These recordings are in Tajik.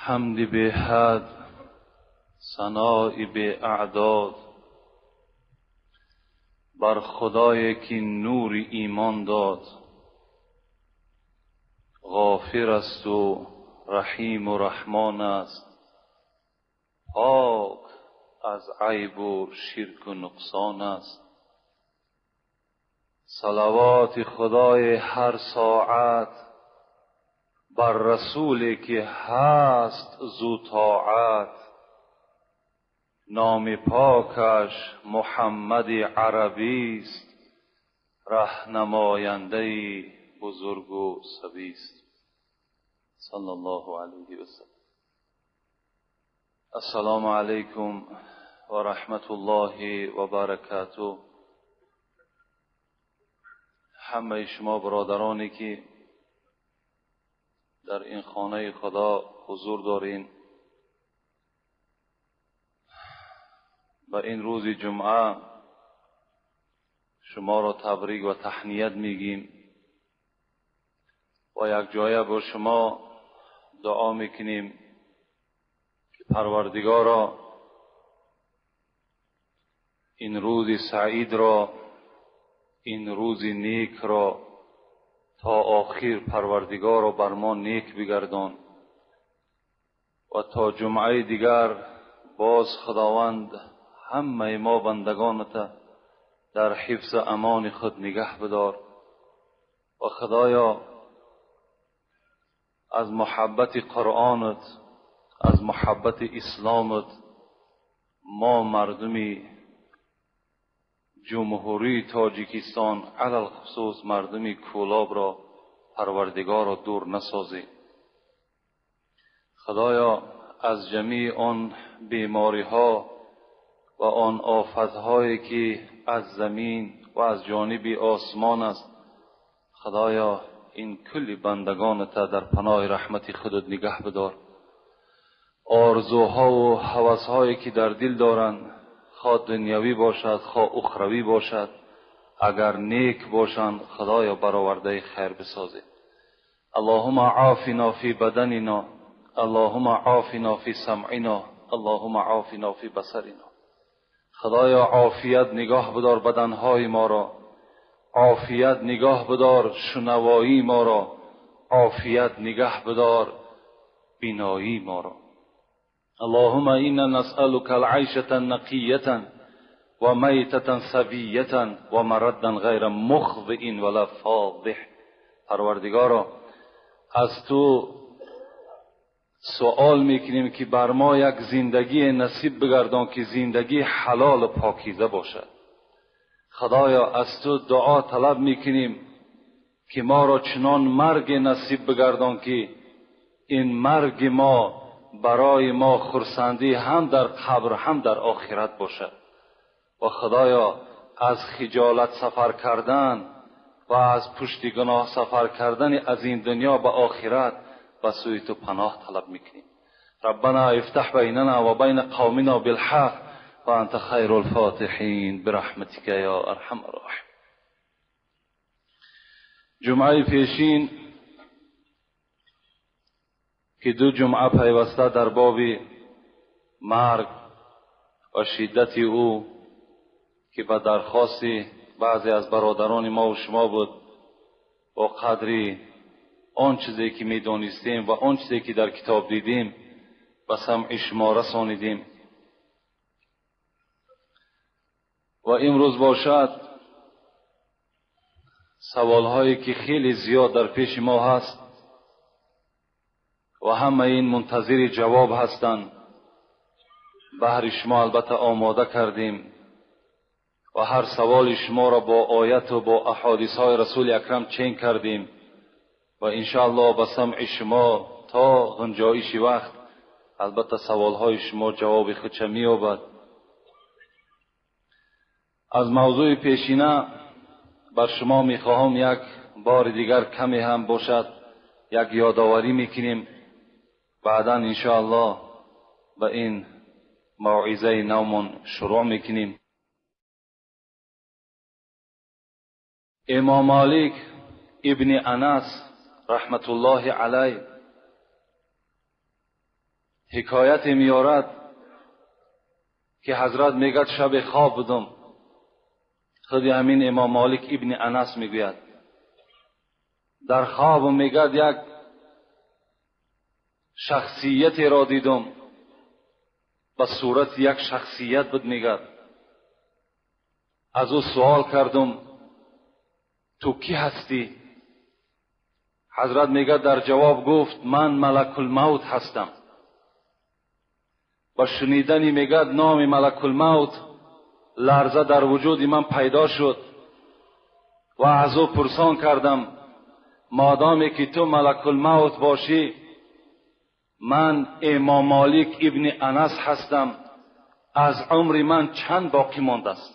حمد به حد، ثناء به اعداد بر خدایی که نور ایمان داد. غافر است و رحیم و رحمان است، پاک از عیب و شرک و نقصان است. صلوات خدای هر ساعت بر رسولی که هست زو طاعت. نام پاکش محمد عربی است، رهنماینده بزرگ و سبی است. صلی الله علیه و سلم. السلام علیکم و رحمت الله و برکاته. همه شما برادرانی که در این خانه خدا حضور دارین و این روز جمعه شما را تبریک و تهنیت میگیم و یک جایه با شما دعا میکنیم که پروردگارا این روز سعید را، این روز نیک را تا آخر پروردگار را بر ما نیک بگردان و تا جمعه دیگر باز خداوند همه ما بندگانت در حفظ امان خود نگه بدار. و خدایا از محبت قرآنت، از محبت اسلامت ما مردمی جمهوری تاجیکستان، علی الخصوص مردمی کولاب را پروردگار را دور نسازی. خدایا از جمیع آن بیماری ها و آن آفت هایی که از زمین و از جانب آسمان است، خدایا این کل بندگانت در پناه رحمت خودت نگه بدار. آرزوها و هوس‌هایی که در دل دارند، خواه دنیوی باشد خواه اخروی باشد، اگر نیک باشند خدایا برآورده خیر بسازی. اللهم عافنا فی بدننا، اللهم عافنا فی سمعنا، اللهم عافنا فی بصرنا. خدایا عافیت نگاه بدار بدنهای ما را، عافیت نگاه بدار شنوایی ما را، عافیت نگاه بدار بینایی ما را. اللهم إنا نسألك العيشة نقية وميتة سوية ومردا غير مخزئ ولا فاضح. پروردگارا از تو سوال میکنیم که بر ما یک زندگی نصیب بگردان که زندگی حلال و پاکیزه باشد. خدایا از تو دعا طلب میکنیم که ما را چنان مرگ نصیب بگردان که این مرگ ما برای ما خرسندی هم در قبر هم در آخرت باشد. و خدایا از خجالت سفر کردن و از پشت گناه سفر کردن از این دنیا به آخرت به سوی تو پناه طلب میکنیم. ربنا افتح بیننا و بین قومنا بالحق و انت خیر الفاتحین برحمتک یا ارحم الراحمین. جمعه پیشین که دو جمعه پیوسته در باب مرگ و شدت او که به درخواست بعضی از برادران ما و شما بود، با قدری آن چیزی که میدانستیم و آن چیزی که در کتاب دیدیم به سمع شما رسانیدیم. و امروز باشد سوالهایی که خیلی زیاد در پیش ما هست و همه این منتظر جواب هستند، بهر شما البته آماده کردیم و هر سوال شما را با آیت و با احادیث های رسول اکرم چین کردیم و انشاءالله به سمع شما تا گنجایش وقت البته سوال های شما جواب خودش می‌یابد. از موضوع پیشینه بر شما میخواهم یک بار دیگر کمی هم باشد یک یادآوری میکنیم، بعدا انشاءالله به این موعظه نومون شروع میکنیم. امام مالک ابن انس رحمت الله علیه ҳикояте меорад ки ҳазрат мегӯяд шабе хоб будам. Худи ҳамин имом Молик ибни Анас мегӯяд дар хобам мегӯяд як шахсиятеро дидам, ба сурати як шахсият буд. Мегӯяд аз ӯ суол кардам ту кӣ ҳастӣ? Ҳазрат мегӯяд дар ҷавоб гуфт ман малакулмавт ҳастам. Ба шунидани мегӯяд номи малакулмавт ларза дар вуҷуди ман пайдо шуд ва аз ӯ пурсон кардам модоме ки ту малакулмавт бошӣ ман имом Молик ибни Анас ҳастам, аз умри ман чанд боқӣ мондааст?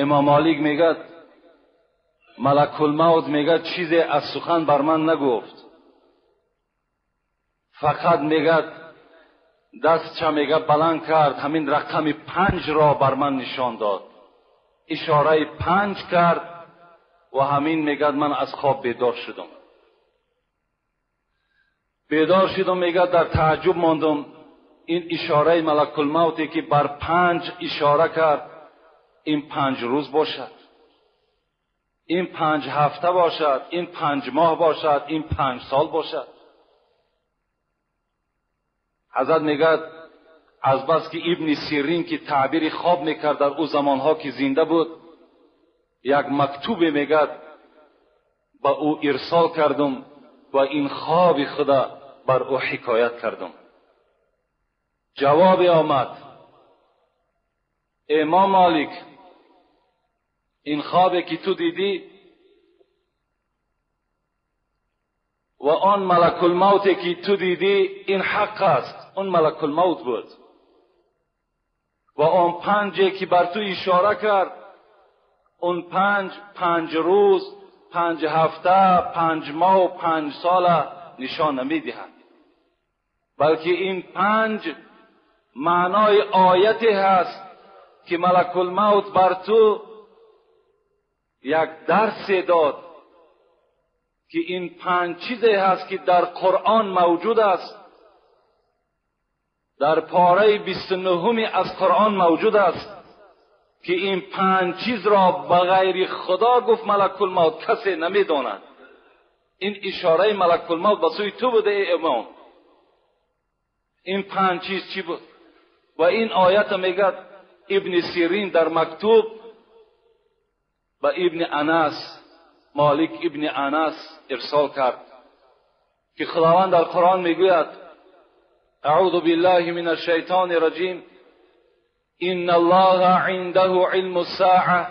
Имом Молик мегӯяд малакулмавт мегӯяд чизе аз сухан бар ман нагуфт, фақат мегӯяд дастча мегӯяд баланд кард, ҳамин рақами 5 бар ман нишон дод, ишораи 5 кард ва ҳамин мегӯяд ман аз хоб бедор шудам. Бедор шудам мегӯяд дар таъаҷҷуб мондам, ин ишораи малакулмавте ки бар 5 ишора кард ин 5 рӯз бошад, ин 5 ҳафта бошад, ин 5 моҳ бошад, ин 5 сол бошад. Ҳазрат мегӯяд аз бас ки ибни Сирин ки таъбири хоб мекард дар ӯ замонҳо ки зинда буд, як мактубе мегӯяд ба ӯ ирсол кардам ва ин хоби худа бар ӯ ҳикоят кардам. Ҷавобе омад имом Молик, ин хобе ки ту дидӣ ва он малакулмавте ки ту дидӣ ин ҳақ аст, он малакулмавт буд ва он 5 ки бар ту ишора кард он 5 рӯз, 5 ҳафта, 5 моҳ ва 5 сола нишон намедиҳад, балки ин 5 маънои ояте ҳаст ки малакулмавт бар ту як дарсе дод ки ин 5 чизе ҳаст ки дар Қуръон мавҷуд аст, дар пораи 29 аз Қуръон мавҷуд аст ки ин 5 чизро ба ғайри Худо гуфт малакулмавт касе намедонад. Ин ишораи малакулмавт ба сӯи ту буда эй имом. Ин 5 чиз чӣ буд? Ва ин оята мегӯяд ибни Сирин дар мактуб ба ибни Анас, Молик ибни Анас ирсол кард ки Худованд дар Қуръон мегӯяд اعوذ بالله من الشیطان الرجیم ان الله عنده علم الساعة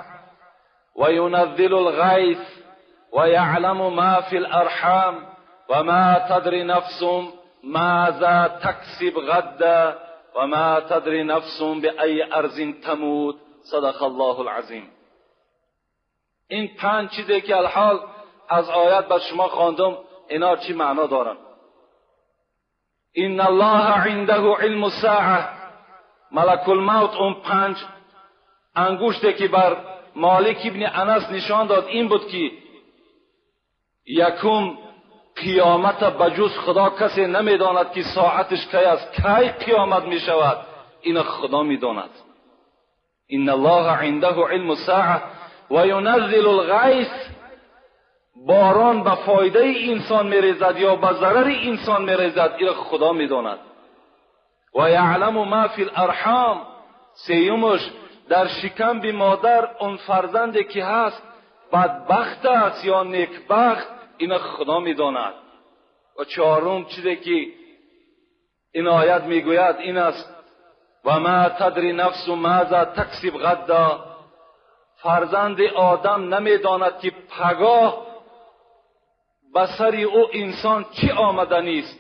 وينزل الغيث ويعلم ما في الارحام وما تدري نفس ماذا تكسب غدا وما تدري نفس بأي ارض تموت. صدق الله العظیم. این 5 چیزی که الحال از آیات بر شما خواندم اینا چی معنا دارن؟ ان الله عنده علم الساعه، ملک الموت اون 5 انگشته که بر مالک ابن انس نشان داد این بود که یکم قیامت بجز خدا کسی نمیداند که ساعتش کی است، کی قیامت میشود، این خدا میداند. ان الله عنده علم الساعه و ینزل الغیث، باران به فایده انسان میریزد یا به ضرر انسان میریزد، این خدا میداند. و یعلم ما فی الارحام، سیومش در شکم مادر اون فرزندی که هست بدبخت است یا نیکبخت، این خدا میداند. و چهارم چیزی که این آیت میگوید این است و ما تدری نفس ماذا تکسب غدا، فرزند آدم نمیداند که پگاه به سر او انسان چی آمدنی است.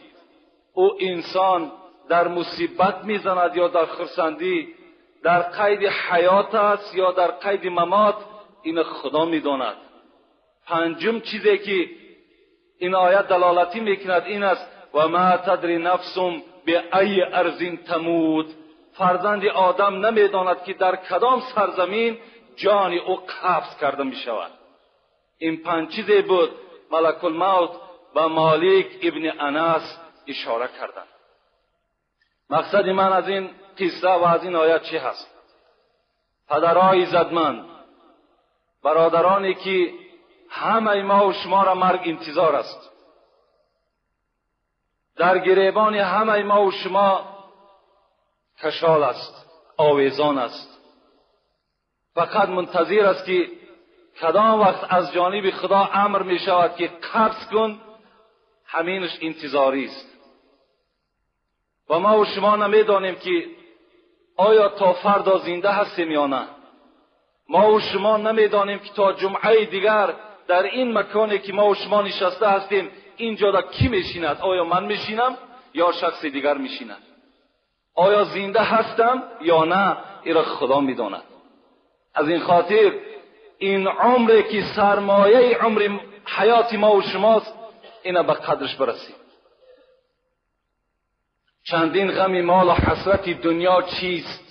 او انسان در مصیبت میزند یا در خرسندی، در قید حیات است یا در قید ممات، این خدا میداند. پنجم چیزی که این آیت دلالتی میکند این است و ما تدری نفس به ای ارض تموت، فرزند آدم نمیداند که در کدام سرزمین جان او قبض کرده می شود. این 5 چیزی بود ملک الموت و مالک ابن انس ишора карданд. Мақсади ман аз ин қисса ва аз ин оят чӣ ҳаст? Падарҳои иззатманд, бародароне ки ҳамаи мо ва шуморо марг интизор аст, дар гиребони ҳамаи мо ва шумо кашол аст, овезон аст. Фақат мунтазир аст ки кадом вақт аз ҷониби Худо амр мешавад ки қабз кун, ҳаминаш интизорӣ аст. Ва мо ва шумо намедонем ки оё то фардо зинда ҳастем ё не. Мо ва шумо намедонем ки то ҷумъаи дигар дар ин маконе ки мо ва шумо нишаста ҳастем инҷо да кӣ мешинад? Оё ман мешинам ё шахси дигар мешинад? Оё зинда ҳастам ё не? Иро Худо медонад. Аз ин хотир ин умре ки сармояи умри ҳаёти мо ва шумост, ина ба қадраш барасем. Чандин ғами мол ва ҳасрати дунё чист?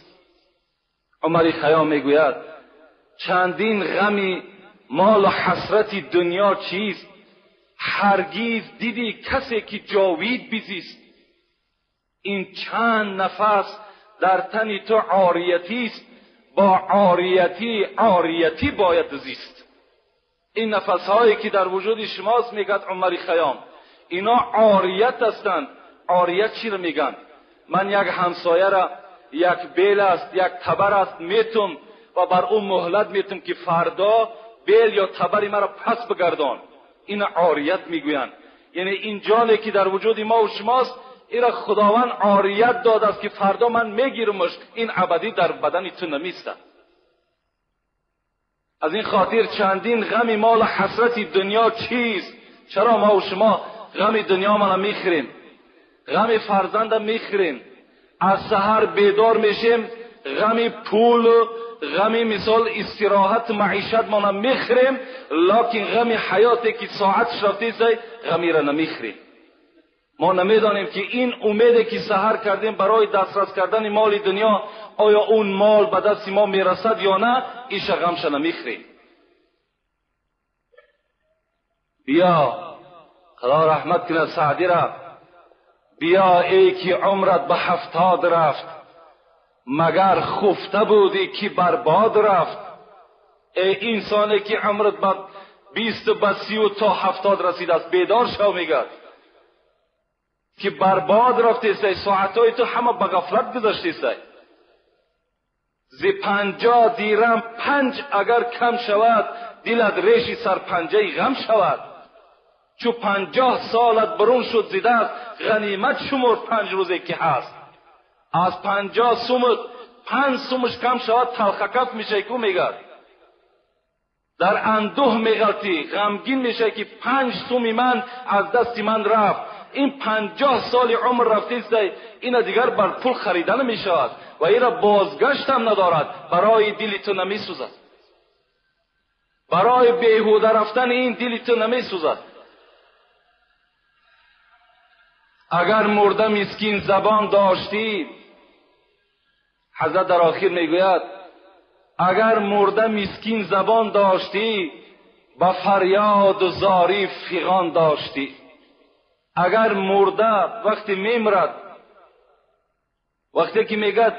Умари Хайём мегӯяд чандин ғами мол ва ҳасрати дунё чист? Ҳаргиз дидӣ касе ки ҷовид бизист? Ин чанд нафас дар тани ту ориятист, бо ориятӣ ориятӣ бояд зист. Ин нафасҳое ки дар вуҷуди шумост, мегӯяд Умари Хайём, ино орият ҳастанд. Орият чиро мегӯянд? Ман як ҳамсояра як бел аст, як табар аст, метум ва бар ӯ муҳлат метум ки фардо бел ё табари маро пас бигардон. Ин орият мегӯянд. Яъне ин ҷоне ки дар вуҷуди мо ва шумост, иро Худованд орият додааст ки фардо ман мегирамаш, ин абадӣ дар бадани ту намистад. Аз ин хотир чандин ғами мол ва ҳасрати дунё чист? Чаро мо ва шумо ғами дунё мана мехӯрем, ғами фарзанда мехӯрем, аз саҳар бедор мешем, ғами пул, ғами мисол истироҳат маишат мона мехӯрем, лекин ғами ҳаёте ки соатш рафтест, ғамиро намехӯрем. Мо намедонем ки ин умеде ки саҳар кардем барои дастрас кардани моли дунё, оё он мол ба дасти мо мерасад ё на, иша ғамша намехӯрем. Биё, Худо раҳмат кунад Саъдиро, биё эй ки умрат ба 70 рафт, магар хуфта будӣ ки барбод рафт. Эй инсоне ки умрат ба 20 ба 30 то 70 расидааст, бедор шав, мегӯяд ки барбод рафтест, соатҳои ту ҳама ба ғафлат гузаштест. Зи 50 дирам 5 агар кам шавад, дилат реши сарпанҷаи ғам шавад. Чу 50 солат берун шуд зи даст, ғанимат шумор 5 рӯзе ки ҳаст. Аз 50 сумут 5 сумаш кам шавад, талхакаф мешавӣ ку, мегӯяд. Дар андӯҳ меғалтӣ, ғамгин мешавӣ ки 5 суми ман аз дасти ман рафт. Ин 50 соли умр рафтест, ина дигар бар пул харида намешавад ва ира бозгаштам надорад. Барои дили ту намесӯзад, барои беҳуда рафтани ин дили ту намесӯзад. Агар мурда мискин забон доштӣ, ҳазрат дар охир мегӯяд, агар мурда мискин забон доштӣ, ба фарёду зорӣ фиғон доштӣ. Агар мурда вақте мемирад, вақте ки мегӯяд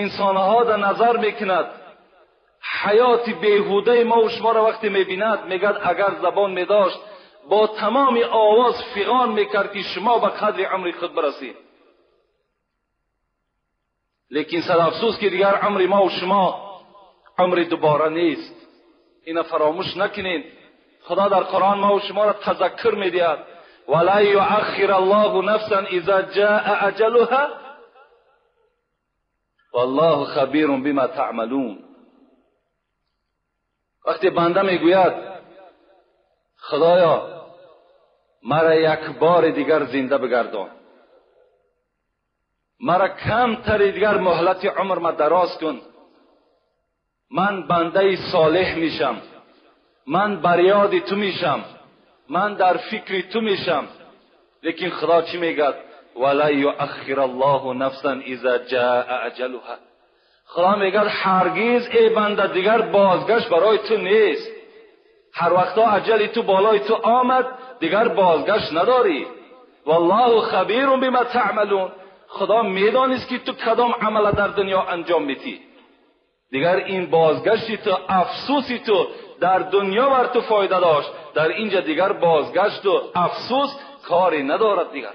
инсонҳо дар назар мекунад, ҳаёти беҳудаи мо ва шуморо вақте мебинад, мегӯяд агар забон медошт, бо тамоми овоз фиғон мекард ки шумо ба қадри умри худ барасед. Лекин сад афсӯс ки дигар умри мо ва шумо умри дубора нест. Ина фаромӯш накунед. Худо дар Қуръон мо ва шуморо тазаккур медиҳад: ولا يؤخر الله نفسا اذا جاء اجلها والله خبیر بما تعملون. وقتی بنده میگوید خدایا مرا یک بار دیگر زنده بگردان، مرا کمتر دیگر مهلت عمر ما دراز کن، من بنده صالح میشم، من بریاد تو میشم، من در فکر تو میشم. لیکن خدا چی میگد؟ ولا یؤخر الله نفسا اذا جاء اجلها. خدا میگد هرگز ای بنده دیگر بازگشت برای تو نیست. هر وقتا اجل تو بالای تو آمد، دیگر بازگشت نداری. والله خبیر بما تعملون. خدا میدانست که تو کدام عمل در دنیا انجام میدی. دیگر این بازگشتی تو، افسوسی تو در دنیا بر تو فایده داشت، در اینجا دیگر بازگشت و افسوس کاری ندارد دیگر.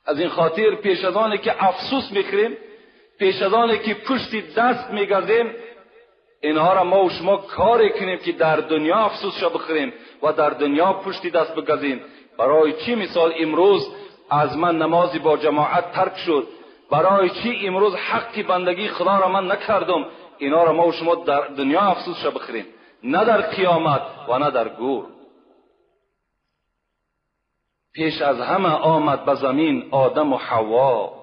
از این خاطر پیش از آنی که افسوس میخوریم، پیش از آنی که پشت دست میگردیم، اینها را ما و شما کاری کنیم که در دنیا افسوس شا بخوریم و در دنیا پشت دست بگزیم. برای چی مثال امروز از من نمازی با جماعت ترک شد؟ برای چی امروز حق بندگی خدا را من نکردم؟ اینا را ما و شما در دنیا افسوس شا بخوریم، نه در قیامت و نه در گور. پیش از همه آمد به زمین آدم و حوا،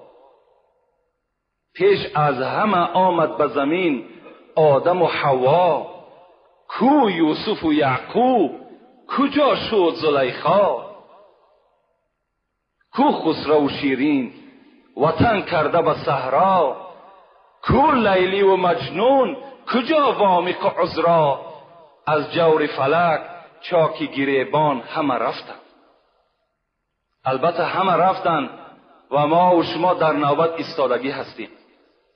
پیش از همه آمد به زمین آدم و حوا، کو یوسف و یعقوب، کجا شد زلیخا؟ کو خسرو و شیرین وطن کرده به صحرا، کو لیلی و مجنون کجا وامیق عذرا؟ از جور فلک چاکی گریبان همه رفتن. البته همه رفتن و ما و شما در نوبت ایستادگی هستیم.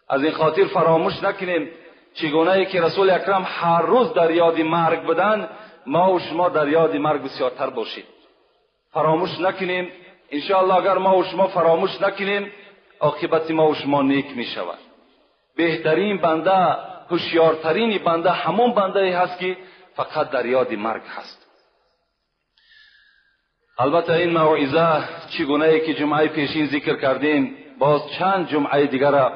از این خاطر فراموش نکنیم چگونه ای که رسول اکرم هر روز در یاد مرگ بودن، ما و شما در یاد مرگ بسیارتر باشیم. فراموش نکنیم. انشاءالله اگر ما و شما فراموش نکنیم، عاقبت ما و شما نیک می شود. بهترین بنده، هوشیارترین بنده همون بنده ای هست که فقط در یاد مرگ هست. البته این موعظه چگونه ای که جمعه پیشین ذکر کردیم، باز چند جمعه دیگر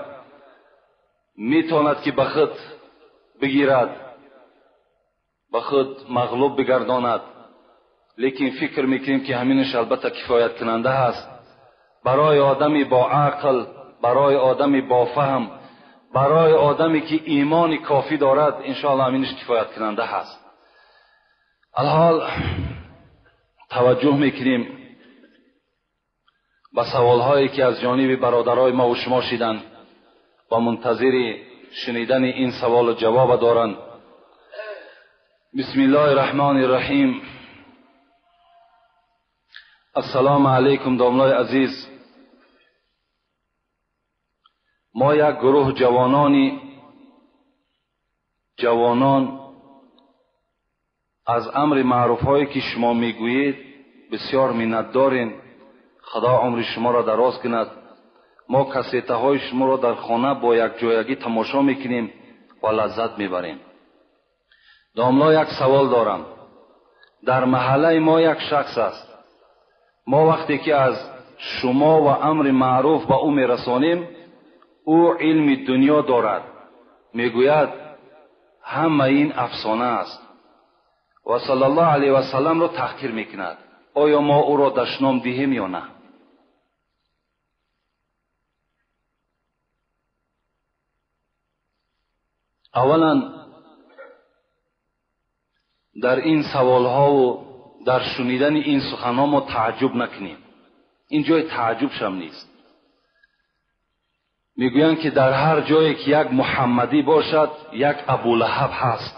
میتواند که به خود بگیرد، به خود مغلوب بگرداند، لیکن فکر میکنیم که همینش البته کفایت کننده هست برای آدمی با عقل، برای آدمی با فهم، برای آدمی که ایمان کافی دارد، انشاءالله همینش کفایت کننده هست. الحال توجه میکنیم به سوالهایی که از جانب برادرای ما و شما شیدن و منتظر شنیدن این سوال و جواب دارند. بسم الله الرحمن الرحیم. السلام علیکم داملای عزیز. ما یک گروه جوانان از امر معروف هایی که شما میگویید بسیار منت داریم. خدا عمر شما را دراز کند. ما کسیته های شما را در خانه با یک جایگی تماشا میکنیم و لذت میبریم. داملا یک سوال دارم. در محله ما یک شخص است. ما وقتی که از شما و امر معروف به او میرسانیم، او علم دنیا دارد. میگوید همه این افسانه است و صلی الله علیه و سلم را تحقیر میکند. آیا ما او را دشنام دهیم یا نه؟ اولا در این سوالها و در شنیدن این سخنها ما تعجب نکنیم. این جای تعجب شم نیست. میگویند که در هر جایی که یک محمدی باشد، یک ابولهب هست.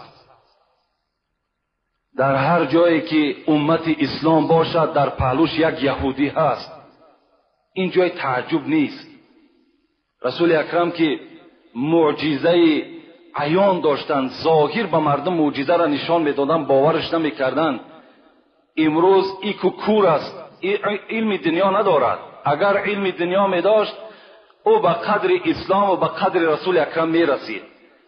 در هر جایی که امت اسلام باشد، در پهلوش یک یهودی هست. این جای تعجب نیست. رسول اکرم که معجزه عیان داشتند، ظاهر به مردم معجزه را نشان میدادند، باورش نمیکردند. امروز ایکو کور است، علم دنیا ندارد. اگر علم دنیا میداشت، او به قدر اسلام و به قدر رسول اکرم میرسید.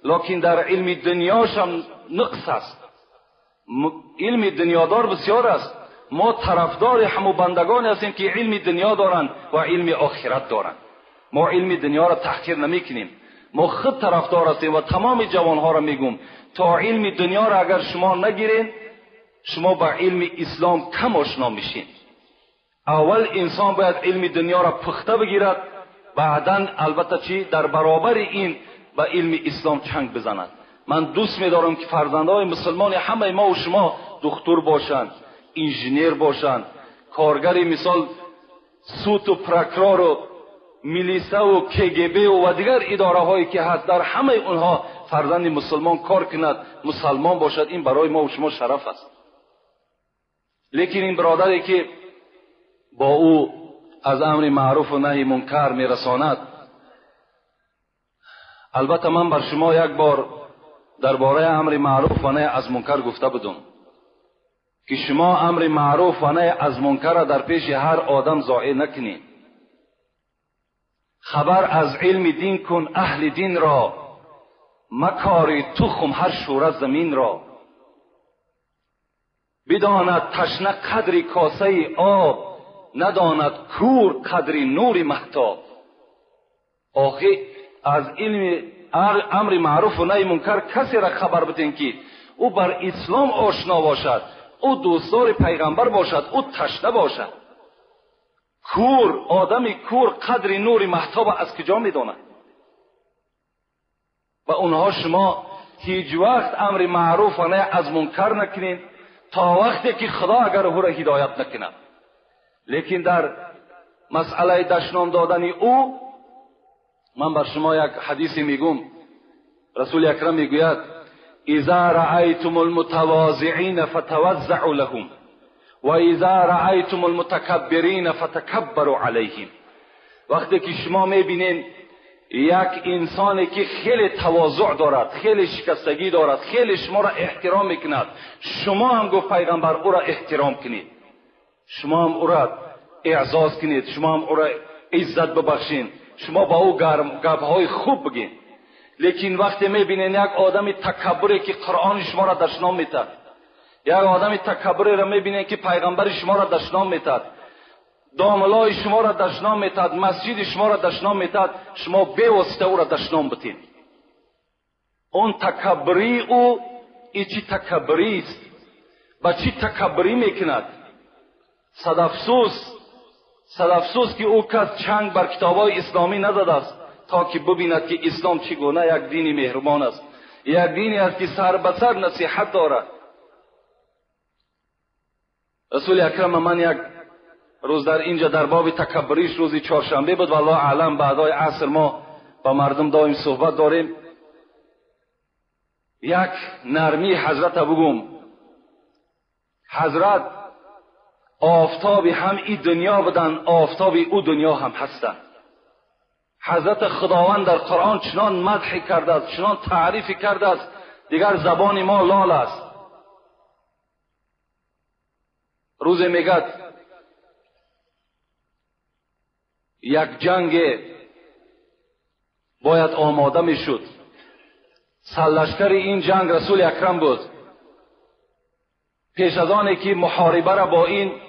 لکن در علم دنیاش هم نقص است. علم دنیادار بسیار است. ما طرفدار همو بندگان هستیم که علم دنیا دارند و علم آخرت دارند. ما علم دنیا را تحقیر نمیکنیم. ما خود طرفدار هستیم و تمام جوانها را میگم تا علم دنیا را اگر شما نگیرین، شما با علم اسلام کم آشنا میشین. اول انسان باید علم دنیا را پخته بگیرد، بعدا البته چی در برابر این با علم اسلام چنگ بزند. من دوست میدارم که فرزندهای مسلمان همه ما و شما دکتر باشند، انجینیر باشند، کارگر مثال سوت و پرکرار و میلیسه و کگب و دیگر اداره هایی که هست، در همه اونها فرزند مسلمان کار کند، مسلمان باشد. این برای ما و شما شرف است. لیکن این برادری که با او از امر معروف و نهی منکر میرساند. البته من بر شما یک بار درباره امر معروف و نهی از منکر گفته بودم که شما امر معروف و نهی از منکر را در پیش هر آدم ضایع نکنید. خبر از علم دین کن اهل دین را، مکاری تخم هر شوره زمین را. بداند تشنه قدر کاسه آب، نداند کور قدر نور مهتاب. آخه از علم امر معروف و نهی منکر کسی را خبر بدین که او بر اسلام آشنا باشد، او دوستدار پیغمبر باشد، او تشنه باشد. کور، آدم کور قدر نور مهتاب از کجا میداند؟ و اونها شما هیچ وقت امر معروف و نهی از منکر نکنین تا وقتی که خدا اگر او را هدایت نکند. لیکن در مسئله دشنام دادن او من بر شما یک حدیثی میگم. رسول اکرم میگوید اذا رأیتم المتواضعین فتوضعوا لهم و اذا رأیتم المتکبرین فتکبروا علیهم. وقتی که شما میبینین یک انسانی که خیلی تواضع دارد، خیلی شکستگی دارد، خیلی شما را احترام میکند، شما هم گفت پیغمبر او را احترام کنید، شما هم او را اعزاز کنید، شما هم او را عزت ببخشین، شما با او گپ‌های خوب بگین. لیکن وقتی میبینین یک آدم تکبری که قرآن شما را دشنام میتد، یک آدم تکبری را میبینین که پیغمبر شما را دشنام میتد، داملای شما را دشنام میتد، مسجد شما را دشنام میتد، شما بیواسطه او را دشنام بتین. اون تکبری او ای چی تکبری است؟ با چی تکبری میکند؟ صد افسوس، صد افسوس که او کس چنگ بر کتابای اسلامی نزده است تا که ببیند که اسلام چگونه یک دین مهربان است، یک دینی است که سر به سر نصیحت دارد. رسول اکرم من یک روز در اینجا در باب تکبریش، روزی چهارشنبه بود، والله اعلم، بعدای عصر ما با مردم دائم صحبت داریم. یک نرمی حضرت بگم، حضرت آفتابی هم این دنیا بودن، آفتابی او دنیا هم هستن. حضرت خداوند در قرآن چنان مدح کرده است، چنان تعریف کرده است، دیگر زبان ما لال است. روز میگد یک جنگ باید آماده میشد، سرلشکر این جنگ رسول اکرم بود. پیش از آنی که محاربه را با این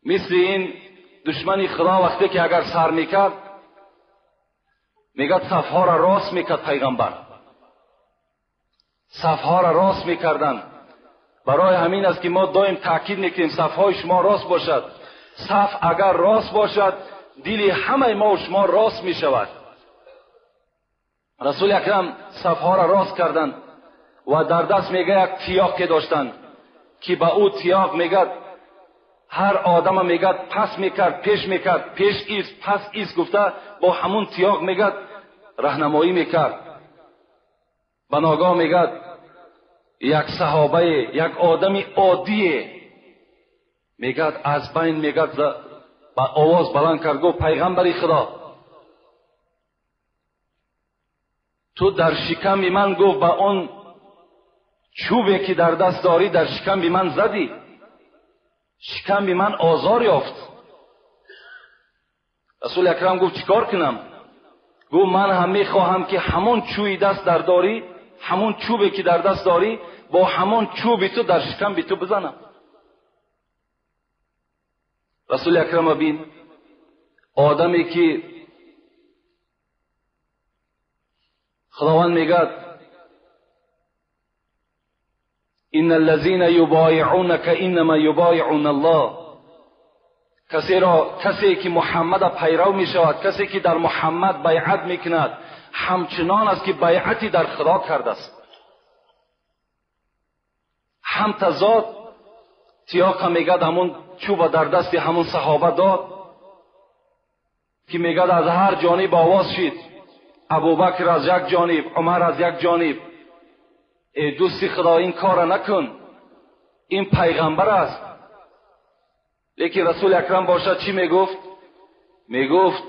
مثل این دشمن خدا وقتی که اگر سر میکرد، میگد صفها را راست میکرد پیغمبر، صفها را راست میکردن. برای همین است که ما دائم تاکید میکنیم صفهای شما راست باشد. صف اگر راست باشد دل همه ما و شما راست میشود. رسول اکرم صفها را راست کردند و در دست میگه یک تیاق داشتند که با او تیاق میگد هر آدم میگد پس میکرد، پیش میکرد، پیش ایست، پس ایست گفته با همون تیاق میگد راهنمایی میکرد. بناگاه میگد یک صحابه، یک آدم عادیه میگد از بین میگد با آواز بلند کرد گفت پیغمبر خدا تو در شکم من، گفت با آن چوبی که در دست داری در شکم من زدی، شکم من آزار یافت. رسول اکرم گفت چیکار کنم؟ گفت من هم میخواهم که همون چوبی دست در داری، همون چوبی که در دست داری با همون چوبی تو در شکم تو بزنم. رسول اکرم بین آدمی که خداوند میگد ان الذين يبايعونك انما يبايعون الله، کسی که محمد پیرو میشود، کسی که در محمد بیعت میکند، همچنان است که بیعتی در خدا کرده است. هم تضاد تیاق میگد همون چوب در دست همون صحابه داد که میگد از هر جانب آواز شد، ابوبکر از یک جانب، عمر از یک جانب، ای دوستی خدا این کار نکن، این پیغمبر است. Лекин Расули Акрам бошад чӣ мегуфт? Мегуфт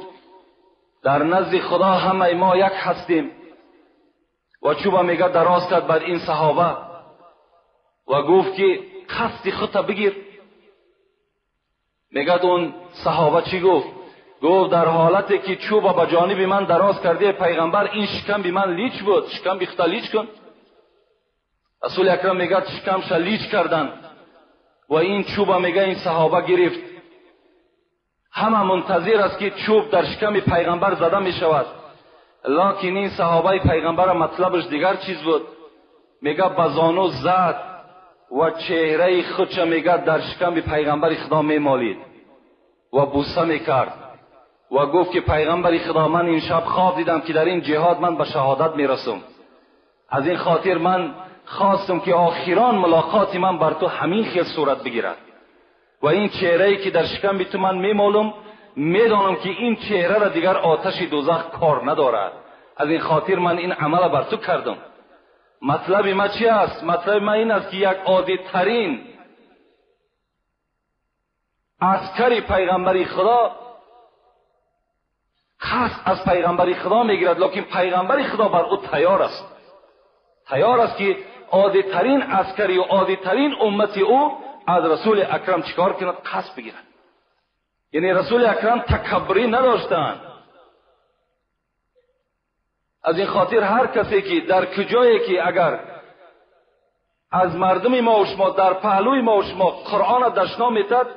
дар назди Худо ҳамаи мо як ҳастем. Ва чӯба мега дароз кард бар ин саҳоба ва гуфт ки қасди худта бигир. Мегӯяд он саҳоба чӣ гуфт? Гуфт дар ҳолате ки чӯба ба ҷониби ман дароз кардӣ пайғамбар, ин шикамби ман лич буд, шикамби худта лич кун. Расули Акрам мегӯяд шикамша лич карданд ва ин чӯба мега ин саҳоба гирифт. Ҳама мунтазир аст ки чӯб дар шиками пайғамбар зада мешавад, локин ин саҳобаи пайғамбара матлабаш дигар чиз буд. Мега ба зону зад ва чеҳраи худша мега дар шиками пайғамбари Худо мемолид ва буса мекард ва гуфт ки пайғамбари Худо, ман ин шаб хоб дидам ки дар ин ҷиҳод ман ба шаҳодат мерасам. Аз ин хотир ман хостам ки охирон мулоқоти ман бар ту ҳамин хел сурат бигирад ва ин чеҳрае ки дар шиками ту ман мемолам, медонам ки ин чеҳраро дигар оташи дӯзах кор надорад. Аз ин хотир ман ин амала бар ту кардам. Матлаби ма чи аст? Матлаби ма ин аст ки як оддитарин аскари пайғамбари Худо қасд аз пайғамбари Худо мегирад, лекин пайғамбари Худо бар ӯ тайёр аст. Тайёр аст ки оддитарин аскари ва оддитарин уммати ӯ аз Расули Акрам чикор кунад? Қасд бигирад. Яъне Расули Акрам такаббурӣ надоштанд. Аз ин хотир ҳар касе ки дар куҷое ки агар аз мардуми мо ва шумо дар паҳлӯи мо ва шумо Қуръонро дашном метад,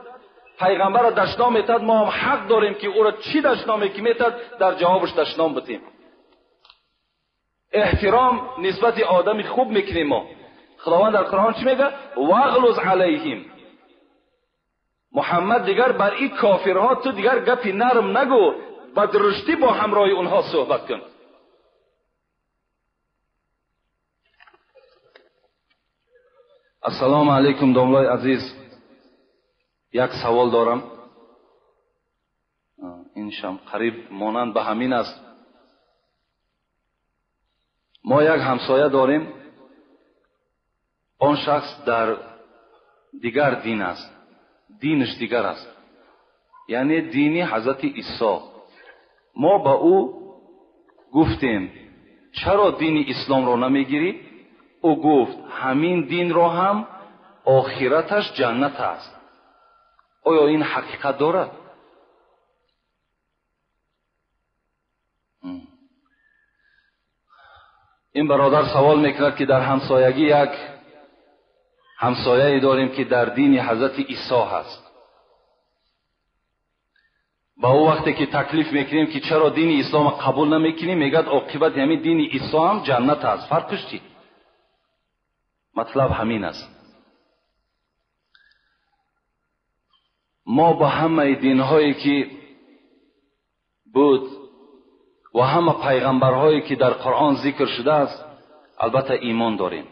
пайғамбарро дашном метад, мо ҳам ҳақ дорем ки ӯро чӣ дашноме ки метад дар ҷавобаш дашном битем. Эҳтиром нисбати одами хуб мекунем мо. Худованд дар Қуръон чӣ мегӯяд? Вағлуз алайҳим. Муҳаммад дигар бар ин кофирҳо ту дигар гапи нарм нагӯ, ба дуруштӣ бо ҳамроҳи онҳо суҳбат кун. Ассалому алайкум домлои азиз. Як савол дорам. Ин шам қариб монанд ба ҳамин аст. Мо як ҳамсоя дорем. Он шахс дар дигар дин аст. Динаш дигар аст. Яъне дини Ҳазрати Исо. Мо ба ӯ гуфтем чаро дини исломро намегирӣ? Ӯ гуфт ҳамин динро ҳам охираташ ҷаннат аст. Оё ин ҳақиқат дорад? Ин бародар савол мекунад ки дар ҳамсоягӣ як ҳамсояе дорем ки дар дини Ҳазрати Исо ҳаст. Ба ӯ вақте ки таклиф мекунем ки чаро дини исломро қабул намекунӣ, мегӯяд оқибати ҳамин дини Исо ҳам ҷаннат аст. Фарқаш чӣ? Матлаб ҳамин аст. Мо ба ҳамаи динҳое ки буд ва ҳама пайғамбарҳое ки дар Қуръон зикр шудааст, албатта имон дорем.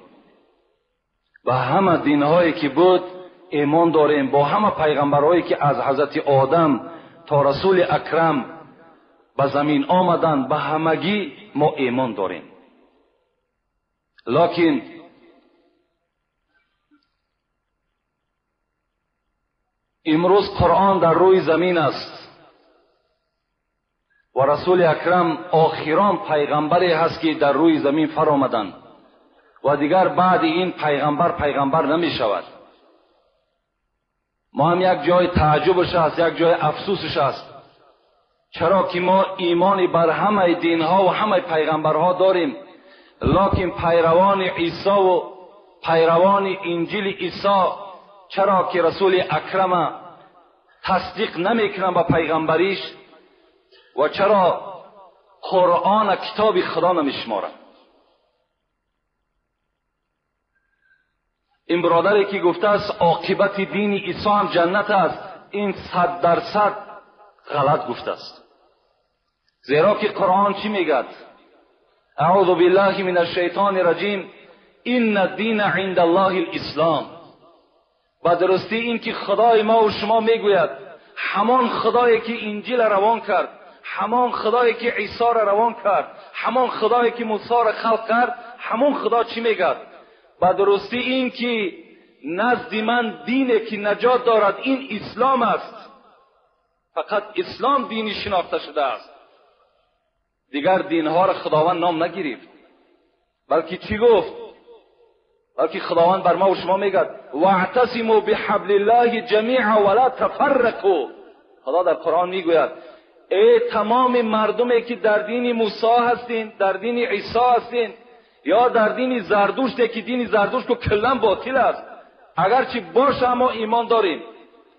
Ба ҳама динҳое ки буд имон дорем, бо ҳама пайғамбарҳое ки аз Ҳазрати Одам то Расули Акрам ба замин омаданд, ба ҳамагӣ мо имон дорем. Локин имрӯз Қуръон дар рӯи замин аст ва Расули Акрам охирон пайғамбаре ҳаст ки дар рӯи замин фаромаданд ва дигар баъди ин пайғамбар пайғамбар намешавад. Мо ҳам як ҷои тааҷҷубаш аст, як ҷои афсусаш аст, чаро ки мо имони бар ҳамаи динҳо ва ҳамаи пайғамбарҳо дорем, локин пайравони Исо ва пайравони Инҷили Исо чаро ки Расули Акрама тасдиқ намекунанд ба пайғамбариш ва чаро Қуръона китоби Худо намешуморанд? Ин бародаре ки гуфтааст оқибати дини Исо ҳам ҷаннат аст, ин 100% ғалат гуфтааст. Зеро ки Қуръон чӣ мегӯяд? Аъузу биллаҳи мин ашшайтони раҷим, инна дина инда Аллоҳи лислом. Ба дурустӣ ин ки Худои мо ва шумо мегӯяд, ҳамон Худое ки Инҷилро равон кард, ҳамон Худое ки Исоро равон кард, ҳамон Худое ки Мусоро халқ кард, ҳамон Худо чӣ мегӯяд? Ба дурустӣ ин ки نزد من دینه که نجات دارد این اسلام است. فقط اسلام دینی شناخته شده است. دیگر دینها را خداوند نام نگرفت، بلکه چی گفت؟ بلکه خداوند بر ما و شما میگد واعتصموا بحبل الله جمیعا ولا تفرقوا. خدا در قرآن میگوید ای تمام مردمی که در دین موسی هستین، در دین عیسی هستین، یا در دین زردشت که دین زردشت که کلا باطل است، اگرچه باشه ما ایمان داریم،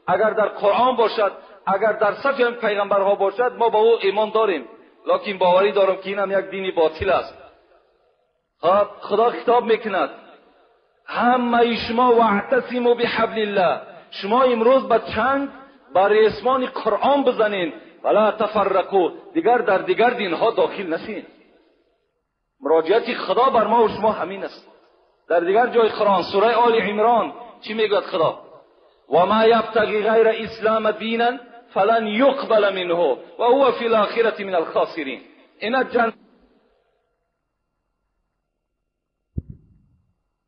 اگر در قرآن باشد، اگر در صف پیغمبرها باشد، ما با او ایمان داریم، لکن باوری دارم که اینم یک دین باطل است. خب خدا خطاب میکند همه شما واعتصموا بحبل الله، شما امروز به چنگ بر ریسمان قرآن بزنین، ولا تفرقوا، دیگر در دیگر دینها داخل نشین. مراجعت خدا بر ما و شما همین است. در دیگر جای قرآن سوره آل عمران چی میگوید خدا؟ و ما یبتغی غیر اسلام دینا فلن یقبل منه و هو فی الاخرة من الخاسرین. اینا جن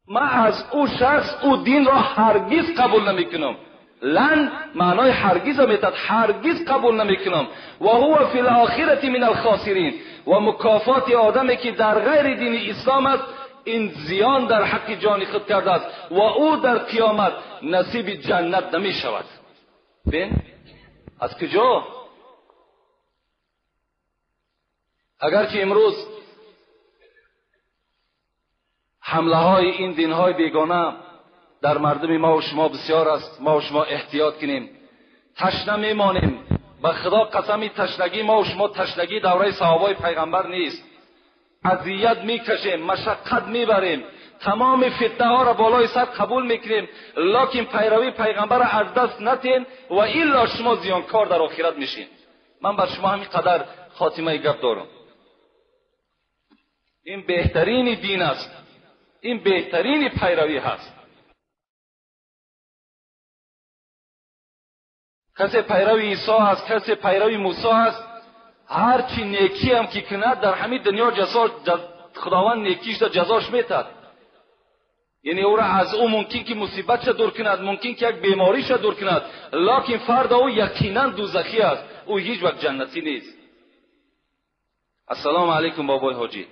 ما از او شخص او دین را هرگز قبول نمیکنم. لن معنای هرگز میتد، هرگز قبول نمیکنم. و هو فی الاخرة من الخاسرین. و مکافات آدمی که در غیر دین اسلام است این زیان در حق جان خود کرده است و او در قیامت نصیب جنت نمی شود. بین از کجا؟ اگرچه امروز حمله های این دین های بیگانه در مردم ما و شما بسیار است، ما و شما احتیاط کنیم. تشنه میمانیم، به خدا قسمی تشنگی ما و شما تشنگی دوره صحابای پیغمبر نیست. اذیت میکشیم، مشقت میبریم، تمام فتنه ها را بالای سر قبول میکنیم، لکن پیروی پیغمبر را از دست نتین و الا شما زیانکار در آخرت میشین. من بر شما همین قدر خاتمه گپ دارم. این بهترین دین است، این بهترین پیروی هست. کسی پیروی عیسی هست، کسی پیروی موسی هست، هر چی نیکی هم که کند در همین دنیا جزا خداوند نیکیش در جزاش میتد. یعنی او را از او ممکن که مصیبت شد دور کند، ممکن که یک بیماری شد دور کند، لکن فردا او یقینا دوزخی است، او هیچ وقت جنتی نیست. السلام علیکم بابای حاجی.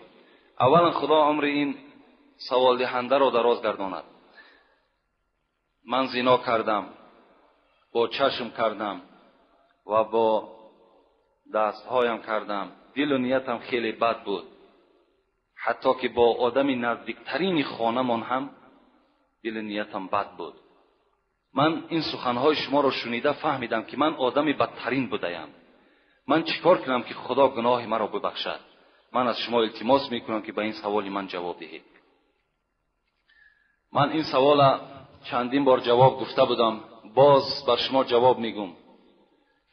اولا خدا عمر این سوال دهنده را دراز گرداند. من زنا کردم، با چشم کردم و با دستهایم کردم، دل و نیتم خیلی بد بود، حتی که با آدم نزدیکترین خانمان هم دل و نیتم بد بود. من این سخنهای شما را شنیده فهمیدم که من آدم بدترین بودیم. من چیکار کنم که خدا گناه مرا ببخشد؟ من از شما التماس میکنم که به این سوال من جواب دهید. من این سوال چندین بار جواب گفته بودم، باز بر شما جواب میگم.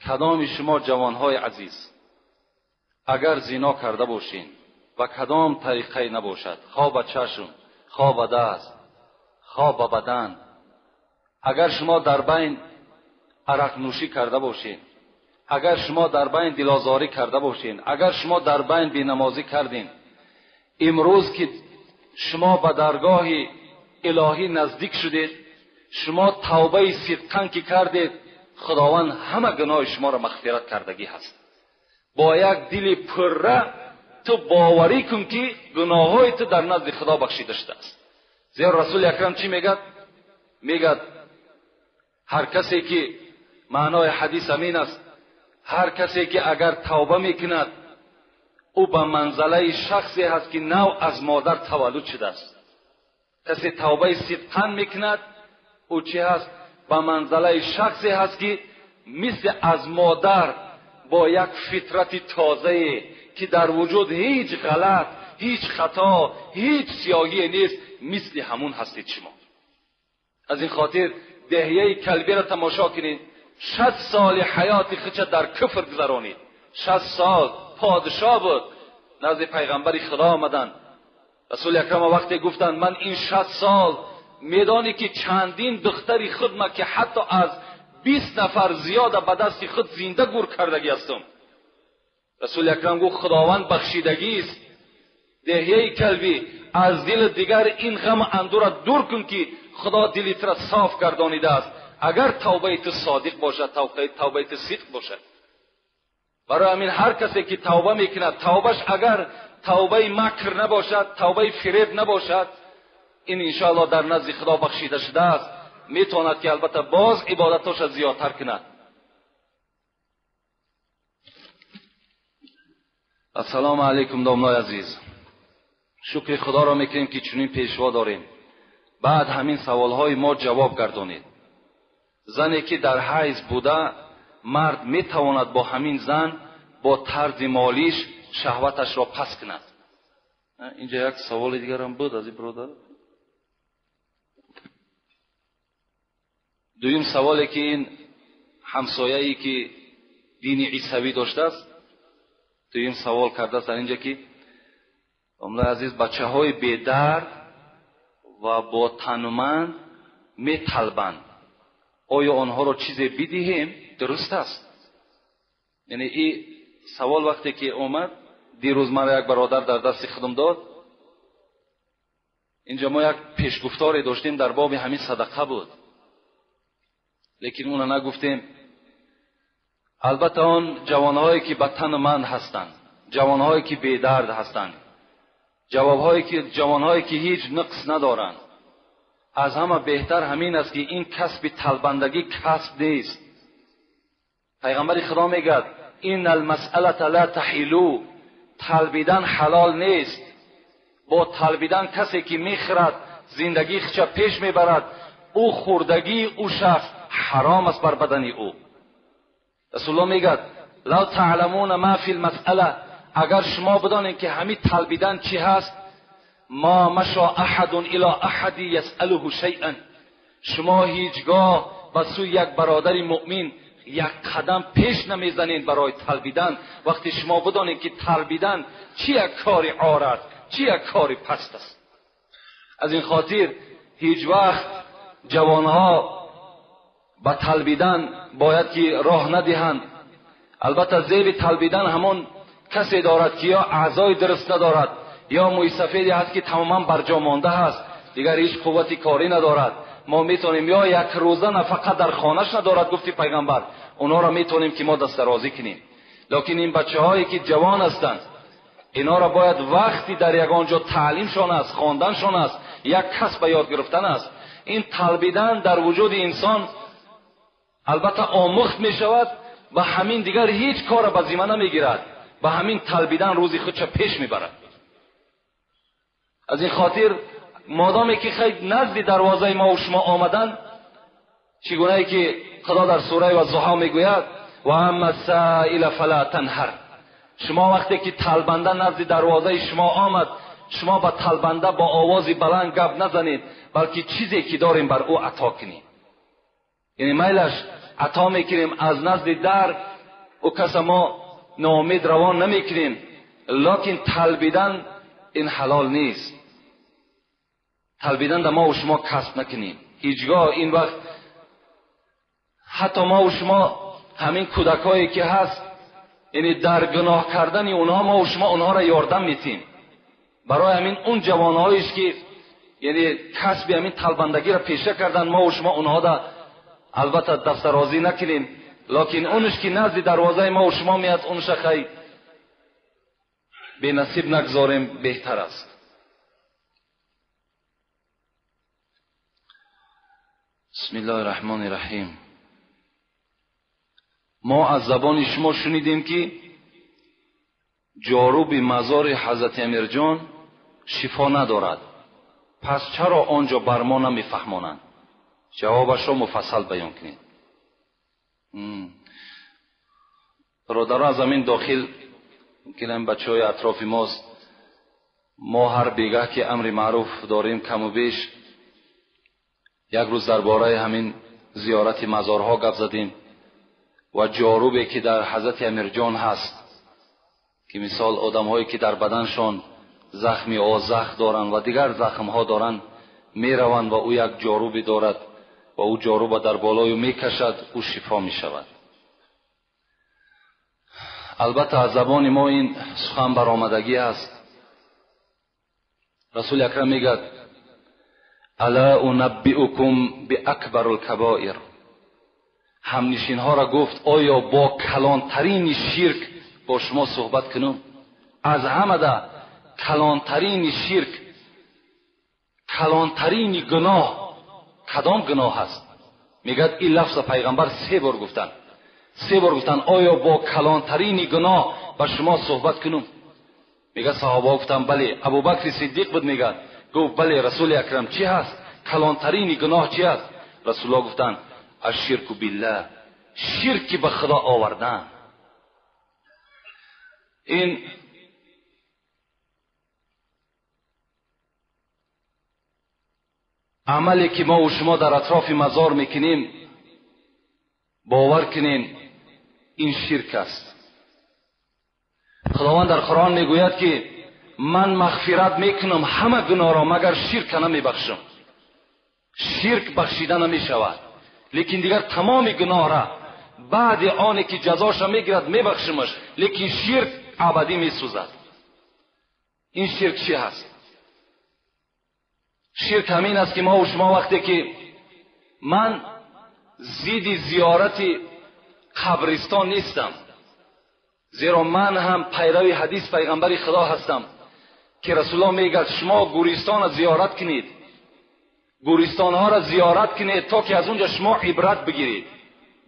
کدام شما جوانهای عزیز اگر زنا کرده باشین و کدام طریقه نباشد، خواه به چشم، خواه به دست، خواه به بدن، اگر شما در بین عرق نوشی کرده باشین، اگر شما در بین دلازاری کرده باشین، اگر شما در بین بینمازی کردین، امروز که شما به درگاه الهی نزدیک شدید، شما توبه صدقاً که کردید، خداوند همه گناه شما را مغفرت کردگی هست. با یک دل پره تو باوری کن که گناههای تو در نزد خدا بخشیده شده است. زیرا رسول اکرم چی میگد؟ میگد هر کسی که، معنای حدیث امین است، هر کسی که اگر توبه میکند او به منزله شخصی هست که نو از مادر تولد شده است. کسی توبه صدقاً میکند او چی هست؟ به منزله شخصی هست که مثل از مادر با یک فطرت تازه که در وجود هیچ غلط، هیچ خطا، هیچ سیاهی نیست، مثل همون هستید شما. از این خاطر دهیه کلبی را تماشا کنید، 60 سال حیات خودش در کفر گذرانید. 60 سال پادشاه بود، نزد پیغمبر خدا آمدن. رسول اکرم وقتی گفتند من این 60 سال میدانی که چندین دختری خود ما که حتی از 20 نفر زیاد به دست خود زنده گور کردگی هستم. رسول اکرم گفت خداوند بخشیدگی است. دهیه کلبی از دل دیگر این غم اندور را دور کن که Худо дили туро соф гардонидааст, агар тавбаи ту содиқ бошад, тавбаи ту сидқ бошад. Барои ҳамин ҳар касе ки тавба мекунад, тавбаш агар тавбаи макр набошад, тавбаи фиреб набошад, ин иншоаллоҳ дар назди Худо бахшида шудааст, метавонад ки албатта боз ибодатошро зиёдтар кунад. Ассалому алайкум домлои азиз, шукри Худоро мекунем ки чунин пешво дорем. Баъд ҳамин саволҳои мо ҷавоб гардонед. Зане ки дар ҳайз буда, мард метавонад бо ҳамин зан бо тарзи молиш шаҳваташро пас кунад? Инҷа як саволи дигарам буд аз ин бародар. Дуюм саволе ки ин ҳамсояе ки дини исавӣ доштааст, дуюм савол кардааст дар инҷа ки домлаи азиз, бачаҳои бедард ва бо тануманд металбанд, оё онҳоро чизе бидиҳем дуруст аст? Яъне ин савол вақте ки омад, дирӯз маро як бародар дар дасти худам дод. Инҷа мо як пешгуфторе доштем дар боби ҳамин садақа буд, лекин уна нагуфтем. Албатта он ҷавонҳое ки ба тануманд ҳастанд, ҷавонҳое ки бедард ҳастанд, ҷавонҳое ки ҳеҷ нуқс надоранд, аз ҳама беҳтар ҳамин аст ки ин касби талбандагӣ касб нест. Пайғамбари Худо мегӯяд: ин алмасъалата ла таҳилу, талбидан ҳалол нест. Бо талбидан касе ки мехӯрад, зиндагии худша пеш мебарад, ӯ хӯрдагии ӯ шахс ҳаром аст бар бадани ӯ. Расулуллоҳ мегӯяд: лав таъламуна ма фи лмасъала, агар шумо бидонед ки ҳамин талбидан чӣ ҳаст, ма маша аҳадун ило аҳади ясъалуҳу шайъан, шумо ҳеҷгоҳ ба сӯи як бародари муъмин як қадам пеш намезанед барои талбидан. Вақте шумо бидонед ки талбидан чӣ як кори ор аст, чӣ як кори паст аст. Аз ин хотир ҳеҷ вақт ҷавонҳо ба талбидан бояд ки роҳ надиҳанд. Албатта зеби талбидан ҳамон касе дорад ки ё аъзои дуруст надорад, ё мӯйсафеде ҳаст ки тамоман барҷо монда ҳаст, дигар ҳеҷ қуввати корӣ надорад. Мо метавонем ё як рӯза нафақа дар хонаш надорад, гуфти пайғамбар, онҳоро метавонем ки мо дастдарозӣ кунем. Лекин ин бачаҳое ки ҷавон ҳастанд, инҳоро бояд вақти дар ягон ҷо таълимшон аст, хонданшон аст, як касб ба ёд гирифтан аст. Ин талбидан дар вуҷуди инсон албатта омӯхт мешавад ва ҳамин дигар ҳеҷ корро ба зимма намегирад, ба ҳамин талбидан рӯзи худша пеш мебарад. Аз ин хотир модоме ки хай назди дарвозаи мо ва шумо омадан, чӣ гунае ки Худо дар сураи Ваззуҳо мегӯяд: ва амма саила фала танҳар, шумо вақте ки талбанда назди дарвозаи шумо омад, шумо ба талбанда бо овози баланд гап назанед, балки чизе ки дорем бар ӯ ато кунем. Яъне майлаш ато мекунем аз назди дар, ӯ каса мо ноумед равон намекунем, лекин талбидан ин ҳалол нест. Талбидан да мо ва шумо касб накунем ҳеҷгоҳ. Ин вақт ҳатто мо ва шумо ҳамин кӯдакҳое ки ҳаст, яъне дар гуноҳ кардани онҳо мо ва шумо онҳоро ёрдам метем. Барои ҳамин он ҷавонҳоеш ки яъне касби ҳамин талбандагиро пеша карданд, мо ва шумо онҳода албатта дастдарозӣ накунем, лекин онш ки назди дарвозаи мо ва шумо меяд, онша хай бенасиб нагзорем, беҳтар аст. Бисмиллоҳи раҳмони раҳим. Мо аз забони шумо шунидем ки ҷоруби мазори ҳазрати Амирҷон шифо надорад, пас чаро он ҷо бар мо намефаҳмонанд? Ҷавобашро муфассал баён кунед. Бародарон, аз ҳамин дохил мумкин ҳам бачаҳои атрофи мост, мо ҳар бегаҳ ки амри маъруф дорем каму беш, як рӯз дар бораи ҳамин зиёрати мазорҳо гап задем ва ҷорубе ки дар ҳазрати Амирҷон ҳаст, ки мисол одамҳое ки дар баданшон захми озах доранд ва дигар захмҳо доранд, мераванд ва ӯ як ҷорубе дорад ва ӯ ҷоруба дар болою мекашад, ӯ шифо мешавад. Албатта аз забони мо ин сухан баромадагӣ аст. Расули Акрам мегӯяд: الا انبئکم باکبر الکبائر. همنشین ها را گفت آیا با کلانترین شرک با شما صحبت کنم؟ از همه ده کلانترین شرک، کلانترین گناه کدام گناه است؟ میگد این لفظ پیغمبر سه بار گفتن، سه بار گفتن آیا با کلانترین گناه با شما صحبت کنم؟ میگه صحابه گفتن بله. ابوبکر صدیق بود، میگه گفت بله رسول اکرم، چی هست کلانترین گناه چی هست؟ رسول الله گفتن الشرک بالله، شرک به خدا آوردن. این عملی که ما و شما در اطراف مزار میکنیم، باور کنین این شرک است. خداوند در قرآن میگوید که من مغفرت میکنم همه گناه را مگر شرک نمیبخشم. شرک بخشیده نمیشود، لیکن دیگر تمام گناه را بعد آنی که جزاش میگیرد میبخشمش، لیکن شرک ابدی میسوزد. این شرک چی هست؟ شرک همین است که ما و شما وقتی که من زید زیارت قبرستان نیستم، زیرا من هم پیروی حدیث پیغمبر خدا هستم که رسول الله میگه شما گورستان را زیارت کنید، گورستان ها را زیارت کنید تا که از اونجا شما عبرت بگیرید.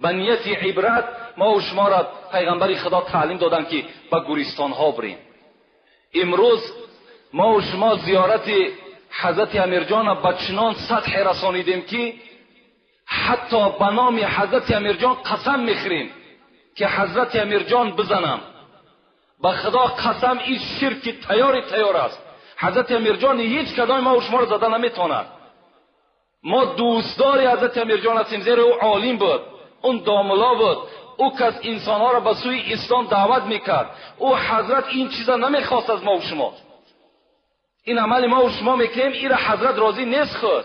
به نیت عبرت ما و شما را پیغمبر خدا تعلیم دادن که به گورستان ها بریم. امروز ما و شما زیارت حضرت امیرجان را به چنان سطح رسانیدیم که حتی به نام حضرت امیرجان قسم میخوریم که حضرت امیرجان بزنم. به خدا قسم این شرک تیار تیار است. حضرت امیرجان هیچ کدام ما و شما را زده نمیتواند. ما دوستدار حضرت امیرجان هستیم، زیرا او عالم بود، اون داملا بود، او کس انسانها را به سوی اسلام دعوت میکرد. او حضرت این چیزا نمیخواست از ما و شما. این عمل ما و شما میکنیم، این را حضرت راضی نیست خود.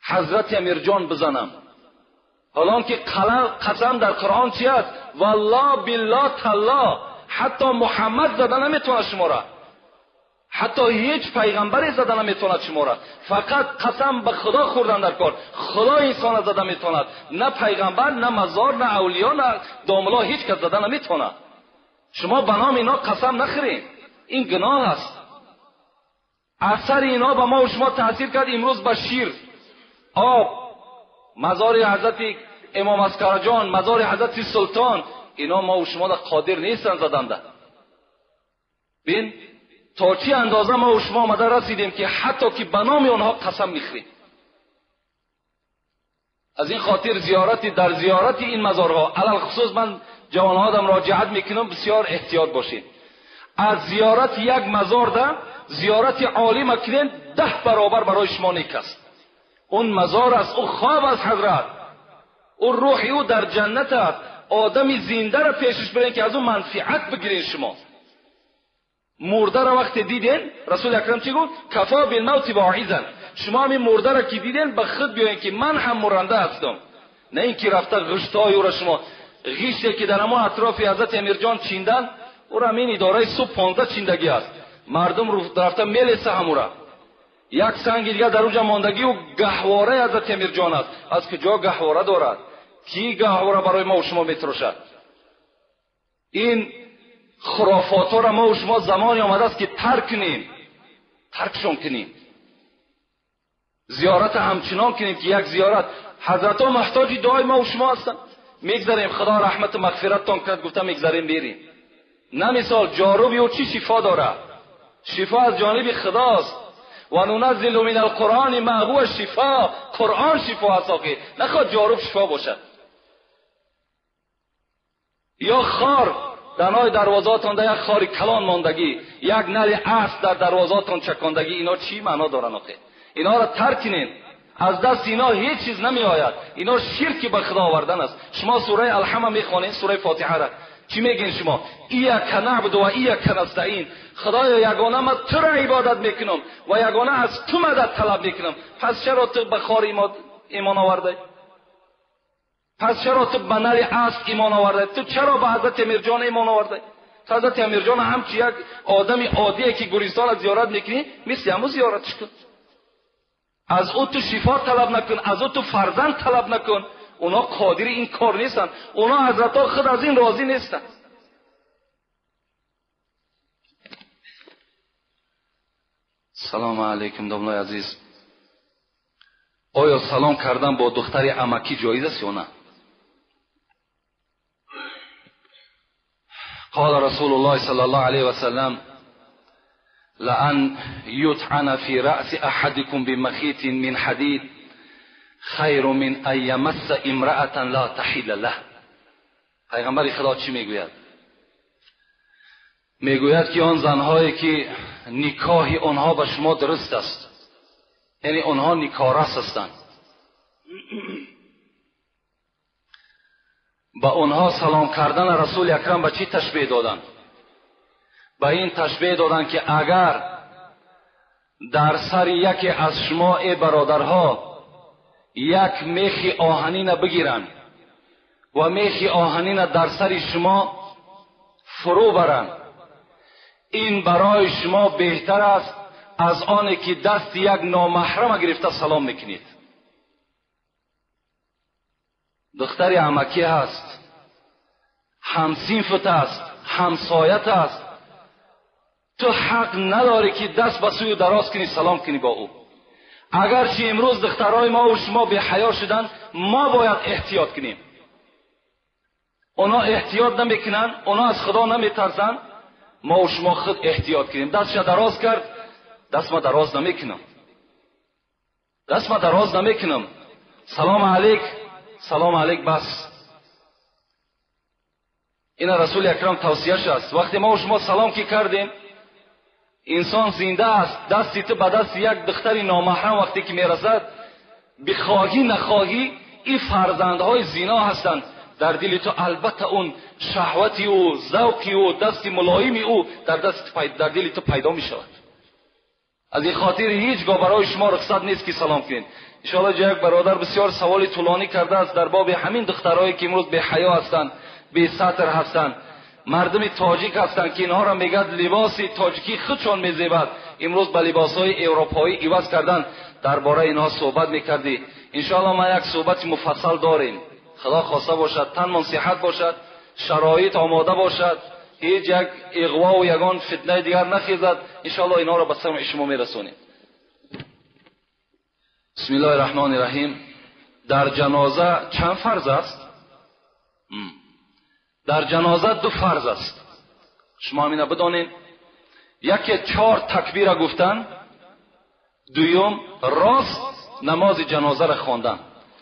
حضرت امیرجان بزنم، حالا که قسم در قرآن چی است؟ والله بالله تالله، حتی محمد زده نمیتونه شما را، حتی هیچ پیغمبری زده نمیتواند شما را. فقط قسم به خدا خوردن در کار، خدا انسان زده میتواند، نه پیغمبر، نه مزار، نه اولیا، نه داملا، هیچ کس زده نمیتواند. شما به نام اینا قسم نخورین، این گناه است. اثر اینا به ما و شما تاثیر کرد. امروز به شیر، آب، مزار حضرت امام عسکرجان، مزار حضرت سلطان، اینا ما و شما قادر نیستن زدنده. بین تا چه اندازه ما و شما آمده رسیدیم که حتی که به نام آنها قسم میخوریم. از این خاطر زیارت در زیارت این مزارها، علی الخصوص من جوانها دم مراجعت میکنم، بسیار احتیاط باشید. از زیارت یک مزار ده زیارت عالم کنین 10 برابر برای شما نیک است. اون مزار است، او خواب است حضرت، او روح او در جنت است. آدم زنده را پیشش برین که از اون منفعت بگیرین. شما مرده را وقتی دیدین، رسول اکرم چی گفت؟ کفا بالموت واعظا. شما همین مرده را که دیدین به خود بیاین که من هم مرنده هستم، نه اینکه رفته غشتای او را شما غشتی که در ما اطراف حضرت امیرجان چیندن، او را همین اداره صبح 15 چیندگی است. مردم رفته میلسه همو را، یک سنگ دیگه در اونجا ماندگی و گهواره حضرت امیرجان است. از کجا گهواره دارد؟ کی گهواره برای ما و شما میتروشد؟ این خرافات را ما و شما زمانی آمده است که ترک کنیم، ترکشون کنیم، زیارت همچنان کنیم که یک زیارت حضرت ها محتاج دعای ما و شما هستند. میگذریم خدا رحمت و مغفرتتان کرد، گفتم میگذریم بیریم. نه مثال جاروبی و چی شفا داره؟ شفا از جانب خداست. و ننزل من القرآن ما هو شفا. قرآن شفا است، نخواد جاروب شفا باشد. یا خار در نای دروازاتان در یک خار کلان ماندگی، یک نل اسب در دروازاتان چکاندگی، اینا چی معنا دارن آخه؟ اینا را ترک کنین. از دست اینا هیچ چیز نمی آید. اینا شرک به خدا آوردن است. شما سوره الحمد میخوانین، سوره فاتحه را چی میگین شما؟ ایاک نعبد و ایاک نستعین. خدایا یگانه من تو را عبادت میکنم و یگانه از تو مدد طلب میکنم. پس چرا تو به خار ایمان آورده؟ پس چرا تو به نل اسب ایمان آورده؟ تو چرا به حضرت امیرجان ایمان آورده؟ حضرت امیرجان همچی یک آدم عادیه که گورستان را زیارت میکنی، مثل همو زیارتش کن. Аз ӯ ту шифо талаб накун, аз ӯ ту фарзанд талаб накун. Онҳо қодири ин кор нестанд. Онҳо ҳазратҳо худ аз ин розӣ нестанд. Салом алейкум домлои азиз. Оё салом кардан бо духтари амакӣ ҷоиз аст ё на? قال رسول الله صلى الله عليه وسلم لأن يطعن في رأس أحدكم بمخيط من حديد خیر من أن يمس امرأة لا تحل له. پیغمبر خدا چی میگوید؟ میگوید که آن زنهایی که نکاح آنها به شما درست است، یعنی آنها نکارس هستند، به آنها سلام کردن رسول اکرم به چی تشبیه دادن؟ به این تشبیه دادن که اگر در سر یکی از شما ای برادرها یک میخ آهنین بگیرند و میخ آهنین در سر شما فرو برند، این برای شما بهتر است از آن که دست یک نامحرم گرفته سلام میکنید. دختر عمکی هست، همصنفت است، همسایت است، تو حق نداری که دست به سوی دراز کنی سلام کنی با او. اگرچه امروز دخترای ما و شما بی حیا شدن، ما باید احتیاط کنیم. اونا احتیاط نمیکنن، اونا از خدا نمیترسن، ما و شما خود احتیاط کنیم. دستش دراز کرد، دست ما دراز نمیکنم، دست ما دراز نمیکنم. سلام علیک، سلام علیک، بس. این رسول اکرم توصیه‌اش است. وقتی ما و شما سلام که کردیم، انسان زنده است، دستی تو به دست یک دختر نامحرم وقتی که میرسد، بخواهی نخواهی این فرزندهای زینا هستند. در دل تو البته اون شهوتی و ذوقی و دست ملایمی او در دل تو پیدا می شود. از این خاطر هیچگاه برای شما رخصت نیست که سلام کنید. انشاءالله یک برادر بسیار سوال طولانی کرده است در باب همین دخترهایی که امروز بی حیا هستند، بی ستر هستند، مردم تاجیک هستند که اینها را میگد لباس تاجیکی خودشان میزیبد، امروز به لباسهای اروپایی عوض کردن. درباره اینها صحبت میکردی. انشاءالله ما یک صحبت مفصل داریم. خدا خواسته باشد تنمان صحت باشد، شرایط آماده باشد، هیچ یک اغوا و یگان فتنه دیگر نخیزد، انشاءالله اینها را به سمع شما میرسونیم. بسم الله الرحمن الرحیم. در جنازه چند فرض است؟ در جنازه دو فرض است. شما همینه بدانین. یکی 4 تکبیر گفتن، دوم راست نماز جنازه را خواندن.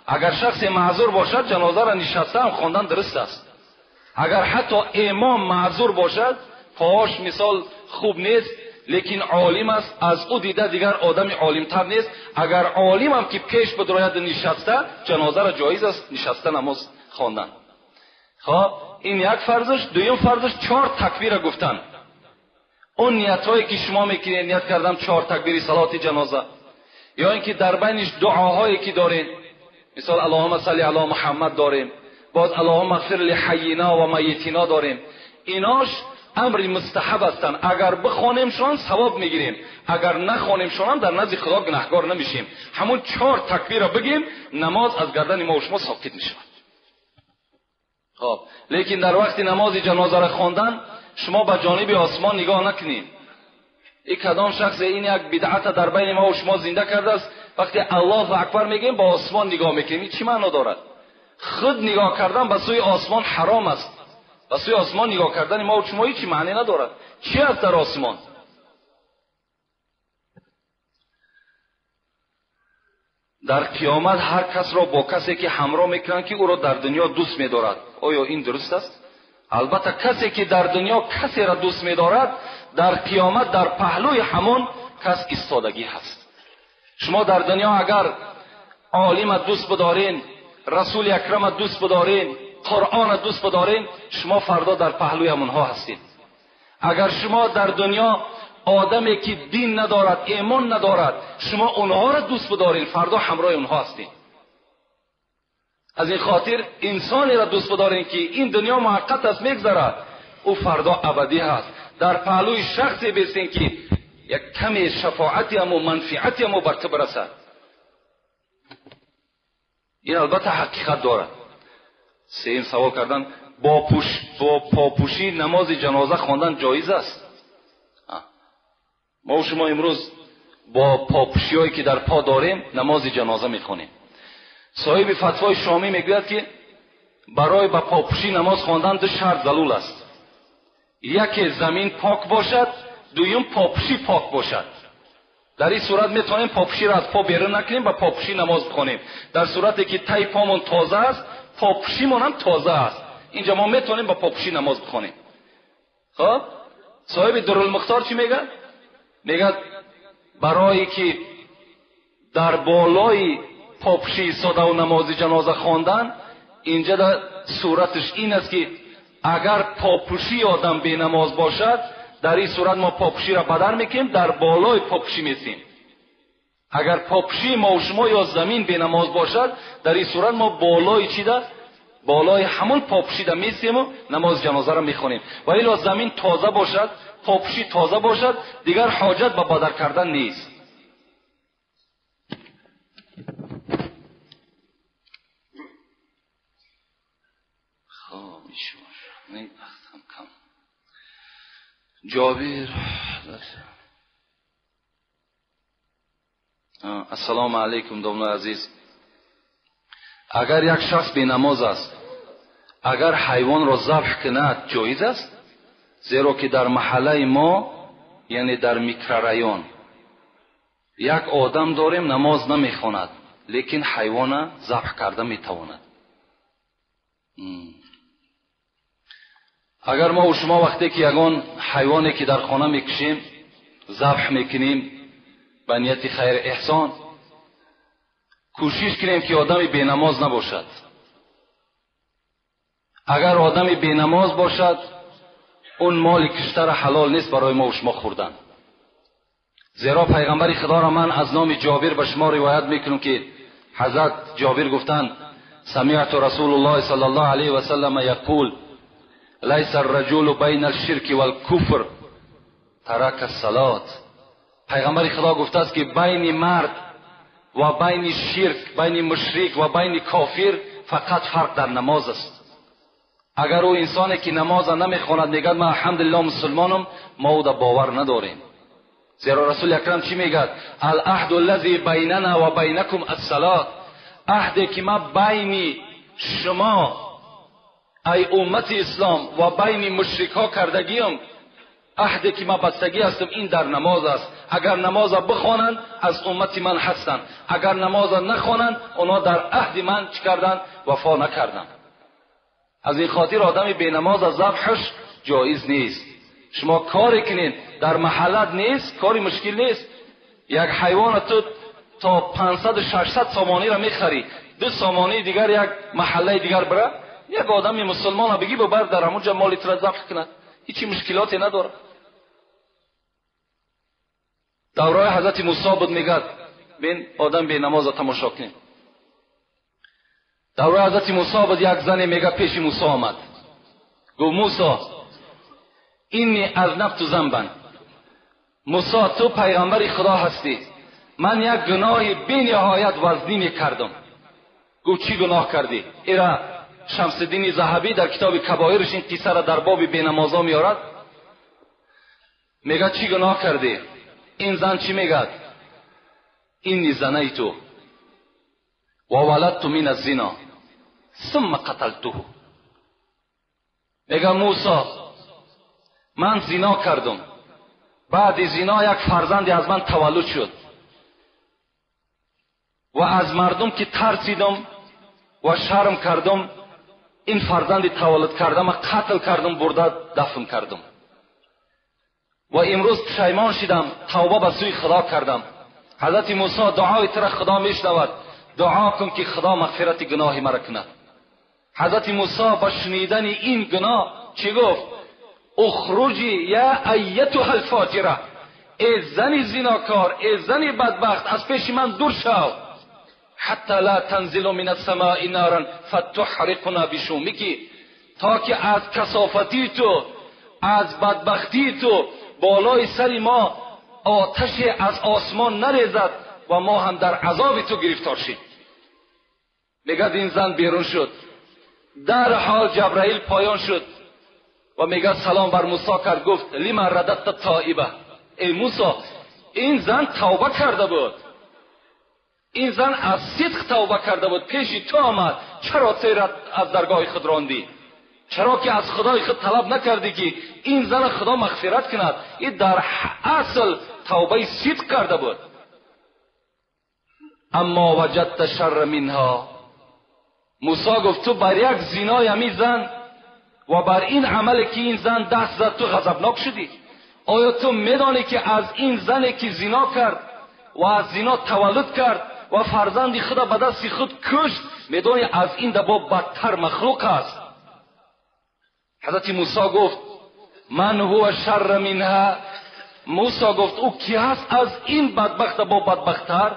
اگر شخص معذور باشد جنازه را نشسته هم خواندن درست است. اگر حتی امام معذور باشد، پاهاش مثال خوب نیست لیکن عالم است، از او دیده دیگر آدم عالمتر نیست، اگر عالم هم که پیش بدراید نشسته، جنازه را جایز است نشسته نماز خواندن. خب این یک فرضش. دوم فرضش 4 تکبیر گفتن. اون نیت‌هایی که شما میکنید، نیت کردم 4 تکبیر صلات جنازه، یا اینکه در بینش دعاهایی که دارین، مثال اللهم صل علی محمد داریم، باز اللهم اغفر لحینا و میتینا داریم، ایناش امر مستحب هستند. اگر بخوانیمشان ثواب میگیریم، اگر نخوانیمشان هم در نزد خدا گناهکار نمیشیم. همون 4 تکبیر را بگیم، نماز از گردن ما و شما ساقط میشود. خب لیکن در وقت نماز جنازه را خواندن شما به جانب آسمان نگاه نکنید. این کدام شخص این یک بدعت در بین ما و شما زنده کرده است. وقتی الله اکبر میگیم با آسمان نگاه میکنیم، این چی معنا دارد؟ خود نگاه کردن به سوی آسمان حرام است. به سوی آسمان نگاه کردن ما و شما هیچ معنی ندارد. چی است در آسمان؟ در قیامت هر کس را با کسی که همراه میکنند که او را در دنیا دوست میدارد. آیا این درست است؟ البته کسی که در دنیا کسی را دوست میدارد، در قیامت در پهلوی همان کس ایستادگی هست. شما در دنیا اگر عالم دوست بدارین، رسول اکرم دوست بدارین، قرآن دوست بدارین، شما فردا در پهلوی همونها هستید. اگر شما در دنیا آدمی که دین ندارد، ایمان ندارد، شما اونها را دوست بدارین، فردا همراه اونها هستید. از این خاطر انسانی را دوست بدارین که این دنیا موقت است، میگذرد، او فردا ابدی هست. در پهلوی شخصی بیستین که یک کمی شفاعتی هم و منفعتی هم بر تو برسد. Ин албатта ҳақиқат дорад. Сеюм савол кардан: бо попӯшӣ намози ҷаноза хондан ҷоиз аст? Мо шумо имрӯз бо попӯшиҳое ки дар по дорем намози ҷаноза мехонем. Соҳиби фатвои шомӣ мегӯяд ки барои ба попӯшӣ намоз хондан ду шарт залул аст. Яке замин пок бошад, дуюм попӯшӣ пок бошад. Дар ин сурат метавонем попӯширо аз по берун накунем, ба попӯшӣ намоз бихонем. Дар сурате ки таи помон тоза аст, попӯшимон ҳам тоза аст, инҷо мо метавонем ба попӯшӣ намоз бихонем. Хоб, соҳиби Дурулмухтор чӣ мегӯяд? Мегӯяд барое ки дар болои попӯшӣ истода намози ҷаноза хондан, инҷа дар сураташ ин аст ки агар попӯшии одам бенамоз бошад, дар ин сурат мо попӯширо бадар мекунем, дар болои попӯшӣ месем. Агар попӯшии мо шумо ё замин бенамоз бошад, дар ин сурат мо болои чида? Болои ҳамон попӯшида месему намози ҷанозаро мехонем. Ва ило замин тоза бошад, попӯшӣ тоза бошад, дигар ҳоҷат ба бадар кардан нест. Ҷобир. Ассалому алайкум, домлаи азиз. Агар як шахс бенамоз аст, агар ҳайвонро забҳ кунад, ҷоиз аст? Зеро ки дар маҳаллаи мо, яъне дар микрорайон, як одам дорем намоз намехонад, лекин ҳайвона забҳ карда метавонад. Агар мо шумо вақте ки ягон ҳайвоне ки дар хона мекушем, забҳ мекунем ба нияти хайр эҳсон, кӯшиш кунем ки одами бенамоз набошад. Агар одами бенамоз бошад, он моли киштара ҳалол нест барои мо шумо хӯрдан. Зеро пайғамбари худоро ман аз номи Ҷобир ба шумо ривоят мекунам ки ҳазрат Ҷобир гуфтанд: самиъту расулуллоҳи саллаллоҳу алайҳи васаллам яқул лайса арраҷулу байна алширки валкуфр тарака ассалот. Пайғамбари худо гуфтааст ки байни мард ва байни ширк, байни мушрик ва байни кофир фақат фарқ дар намоз аст. Агар ӯ инсоне ки намоза намехонад мегӯяд ман алҳамдулиллоҳ мусулмонам, мо ӯ да бовар надорем. Зеро расули акрам чӣ мегӯяд? Алаҳду аллази байнана ва байнакум ассалот. Аҳде ки ман байни шумо ай уммати ислом ва байни мушрикҳо кардагиам, аҳде ки ман бастагӣ ҳастам, ин дар намоз аст. Агар намоза бихонанд, аз уммати ман ҳастанд. Агар намоза нахонанд, онҳо дар аҳди ман чӣ карданд? Вафо накарданд. Аз ин хотир одами бенамоз аз забҳаш ҷоиз нест. Шумо коре кунед дар маҳаллат нест, кори мушкил нест. Як ҳайвона ту то 500-600 сомониро мехарӣ, 2 сомонии дигар як маҳаллаи дигар бира, як одами мусулмона бигӣ бибар дар ҳамонҷа моли туро забҳ кунад, ҳечи мушкилоте надорад. Давраи ҳазрати Мусо буд, мегӯяд бин одам бенамоза тамошо кунем. Давраи ҳазрати Мусо буд, як зане мегӯяд пеши Мусо омад, гуфт: Мусо, инни азнабту занбан. Мусо, ту пайғамбари Худо ҳастӣ, ман як гуноҳи бениҳоят вазнӣ мекардам. Гуфт: чӣ гуноҳ кардӣ? Ира Шамсиддини Заҳабӣ дар китоби Кабоирш ин қиссаро дар боби бенамозо меорад. Мегӯяд: чӣ гуноҳ кардӣ? Ин зан чӣ мегӯяд? Инни занайту ва валадту мин аззино сумма қаталтуҳу. Мегӯяд: Мусо, ман зино кардам, баъди зино як фарзанде аз ман таваллуд шуд ва аз мардум ки тарсидам ва шарм кардам, ин фарзанди таваллуд кардама қатл кардам, бурда дафн кардам ва имрӯз пушаймон шидам, тавба ба сӯи Худо кардам. Ҳазрати Мусо, дуои тура Худо мешунавад, дуо кун ки Худо мағфирати гуноҳи маро кунад. Ҳазрати Мусо ба шунидани ин гуноҳ чӣ гуфт? Ухруҷи я айятуҳа алфоҷира, эй зани зинокор, эй зани бадбахт, аз пеши ман дур шав. Ҳатта ла танзилу мин ассамои наран фатуҳриқуна бишумики, то ки аз касофатии ту, аз бадбахтии ту болои сари мо оташе аз осмон нарезад ва мо ҳам дар азоби ту гирифтор шем. میگه این زن بیرون شد. در حال جبرائیل پایان شد و میگه سلام بر موسی کرد، گفت لما رددت تائبه، ای موسی این زن توبه کرده بود، این زن از صدق توبه کرده بود، پیش تو آمد، چرا تو از درگاه خود راندی؟ چرا که از خدای خود طلب نکردی که این زن خدا مغفرت کند؟ این در اصل توبه صدق کرده بود. اما وجدت شر منها، موسی گفت تو بر یک زینای همی زن و بر این عمل که این زن دست زد تو غضبناک شدی. آیا تو میدانی که از این زنی که زینا کرد و از زینا تولد کرد و فرزند خود به دست خود کشت، میدانی از این دبا بدتر مخلوق است؟ حضرت موسی گفت من هو شر منها، موسی گفت او کی هست از این بدبخت با بدبختتر؟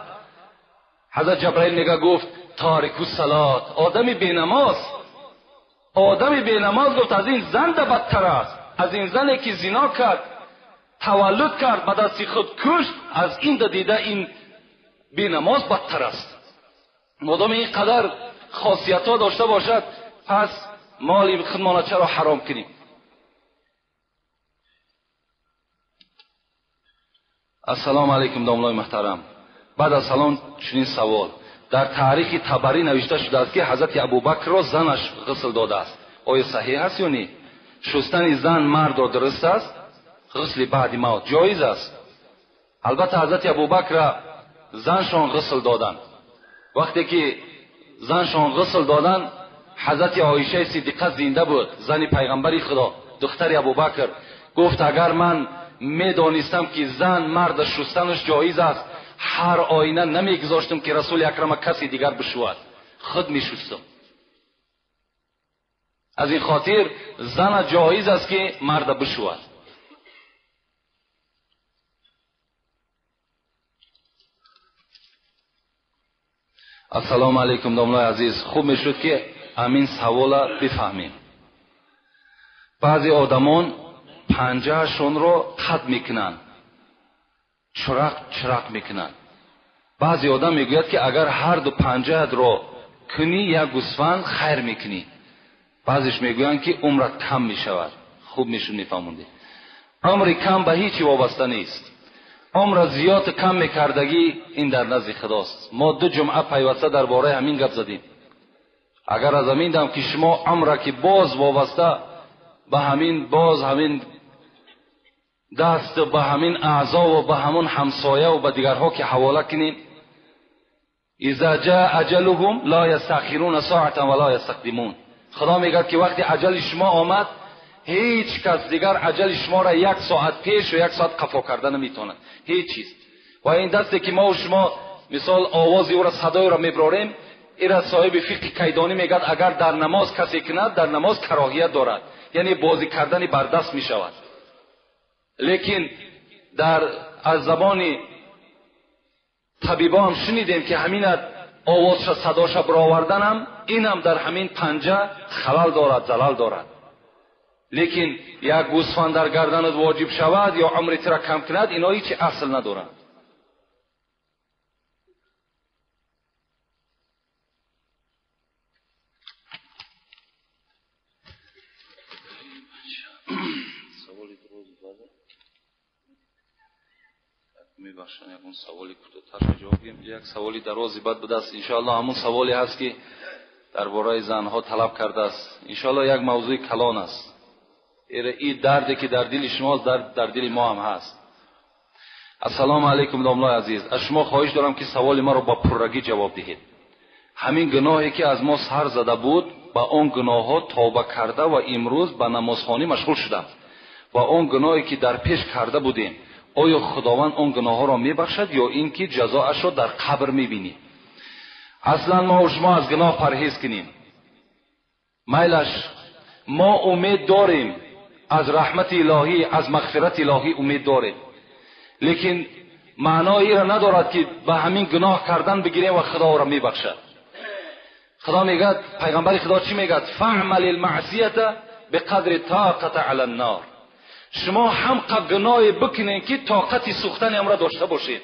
حضرت جبرائیل میگه گفت تارک الصلات، آدمی بینماز، آدمی بینماز گفت از این زن بدتر است، از این زنی که زنا کرد، تولد کرد، به دست خود کشت، از این دیده این بینماز بدتر است. مادام اینقدر خاصیت ها داشته باشد، پس مال خودمان چرا حرام کنیم؟ السلام علیکم داملای محترم. بعد از سلام چنین سوال: در تاریخ طبری نوشته شده است که حضرت ابوبکر را زنش غسل داده است، آیا صحیح است یا نه؟ شستن زن مرد را درست است؟ غسل بعد موت جایز است. البته حضرت ابوبکر را زنشان غسل دادند. وقتی که زنشان غسل دادند، حضرت عایشه صدیقه زنده بود، زن پیغمبر خدا، دختر ابوبکر، گفت اگر من میدانستم که زن مرد شستنش جایز است، هر آینه نمیگذاشتم که رسول اکرم کسی دیگر بشود، خود میشستم. از این خاطر زن جایز است که مرد بشود. السلام علیکم داملای عزیز. خوب میشد که همین سوالا بفهمیم. بعضی آدمان پنجهشون رو قطع میکنن، چرق چرق میکنن. بعضی آدم میگوید که اگر هر دو پنجهت رو کنی یک گوسفند خیر میکنی. بعضیش میگویند که عمرت کم میشود. خوب میشون میفهموندی. عمر کم به هیچی وابسته نیست. عمر زیاد کم میکردگی این در نزد خداست. ما دو جمعه پیوسته درباره همین گپ زدیم. اگر از همین دم که شما عمر که باز وابسته به همین، باز همین دست، به همین اعضا و به همون همسایه و به دیگرها که حواله کنین، اذا جاء اجلهم لا یستأخرون ساعة ولا یستقدمون. خدا میگه که وقتی اجل شما آمد، هیچ کس دیگر اجل شما را یک ساعت پیش و یک ساعت قفا کرده نمیتواند، هیچ چیز. و این دستی که ما و شما مثال آوازی او را، صدای را میبراریم، ایرا صاحب فقه کیدانی میگه اگر در نماز کسی کند، در نماز کراهیت دارد، یعنی بازی کردن بر دست میشود. لیکن در از زبان طبیبا هم شنیدیم که همین آوازش صداش برآوردن هم این هم در همین پنجه خلل دارد، زلل دارد. لیکن یک گوسفند در گردنت واجب شود یا عمرت را کم کند، اینا هیچ اصل ندارند. میبخشن یک سوالی کوتاه‌تر جواب بدیم، یک سوالی درازی بعد به دست انشاءالله. همون سوالی هست که درباره زنها طلب کرده است. انشاءالله یک موضوع کلان است. این دردی که در دل شما در دل ما هم هست. السلام علیکم داملای عزیز. از شما خواهش دارم که سوال ما رو با پررگی جواب دهید. همین گناهی که از ما سر زده بود، با آن گناه ها توبه کرده و امروز به نمازخوانی مشغول شدم و آن گناهی که در پیش کرده بودیم، آیا خداوند آن گناه ها را میبخشد یا اینکه جزااش را در قبر میبینی؟ اصلا ما و شما از گناه پرهیز کنیم. میلش ما امید داریم از رحمت الهی، از مغفرت الهی امید داریم، لیکن معنای را ندارد که به همین گناه کردن بگیریم و خدا را میبخشد. خدا میگه، پیغمبر خدا چی میگه؟ فعمل المعصیت بقدر طاقت علی النار. شما هم گناه بکنین که طاقت سوختن امرا داشته باشید.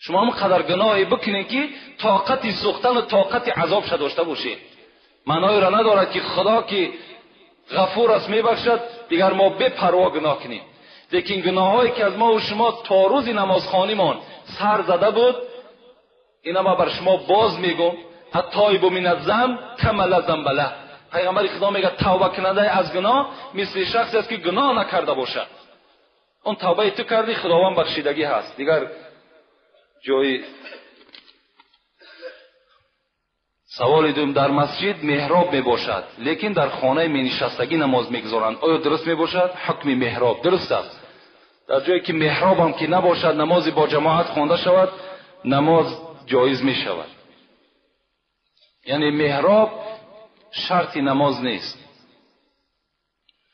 Шумо ҳам қадар гуноҳе бикунед, ки тоқати сӯхтан ва тоқати азобша дошта бошед. Маъноеро надорад, ки Худо ки ғафур аст, мебахшад, дигар мо бепарво гуноҳ кунем. Лекин гуноҳҳое ки аз мо ва шумо то рӯзи намозхонимон сар зада буд, ина ман бар шумо боз мегӯм: التائب من الذنب کمن لا ذنب له. پیغمبر خدا میگه توبه کننده از گناه مثل شخصی است که گناه نکرده باشد. اون توبه تو کردی، خداوند بخشیدگی هست. دیگر جای سوال دوم: در مسجد محراب می باشد، لیکن در خانه می نشستگی نماز میگذارند، آیا درست می باشد؟ حکم محراب درست است. در جایی که محراب هم که نباشد، نماز با جماعت خوانده شود، نماز جایز می شود. یعنی محراب شرط نماز نیست.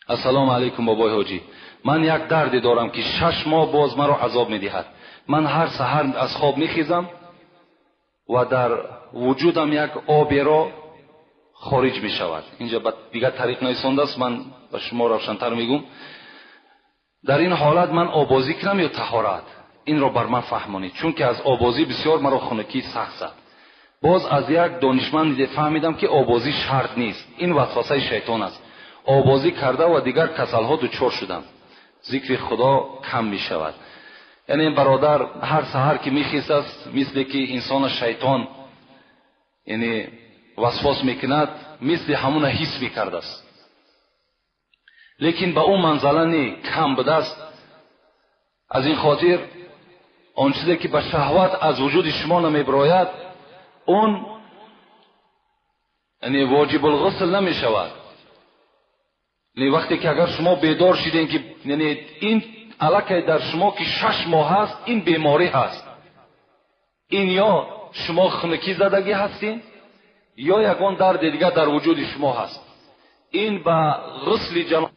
السلام علیکم بابای حاجی، من یک دردی دارم که 6 ماه باز مرا عذاب میدهد. من هر سحر از خواب میخیزم و در وجودم یک آبی را خارج می شود. اینجا با دیگر طریق نویسانده است، من به شما روشن‌تر میگم. در این حالت من آبازی کنم یا طهارت؟ این را بر من فهمانید، چون که از آبازی بسیار مرا خنکی سخت زد. باز از یک دانشمند فهمیدم که آبازی شرط نیست، این وسوسه شیطان است. آبازی کرده و دیگر کسلها دچار شدم، ذکر خدا کم می شود. یعنی برادر هر سحر که میخیست است، مثل که انسان شیطان یعنی وسواس میکند، مثل همون حس میکرده است، لیکن به اون منزله نی، کم بوده است. از این خاطر آن چیزی که به شهوت از وجود شما نمیبراید، اون یعنی واجب الغسل نمیشود. یعنی وقتی که اگر شما بیدار شدین که یعنی این علاقه در شما که 6 ماه هست، این بیماری هست، این یا شما خنکی زدگی هستین یا یگان درد دیگر در وجود شما هست، این به غسل جنابت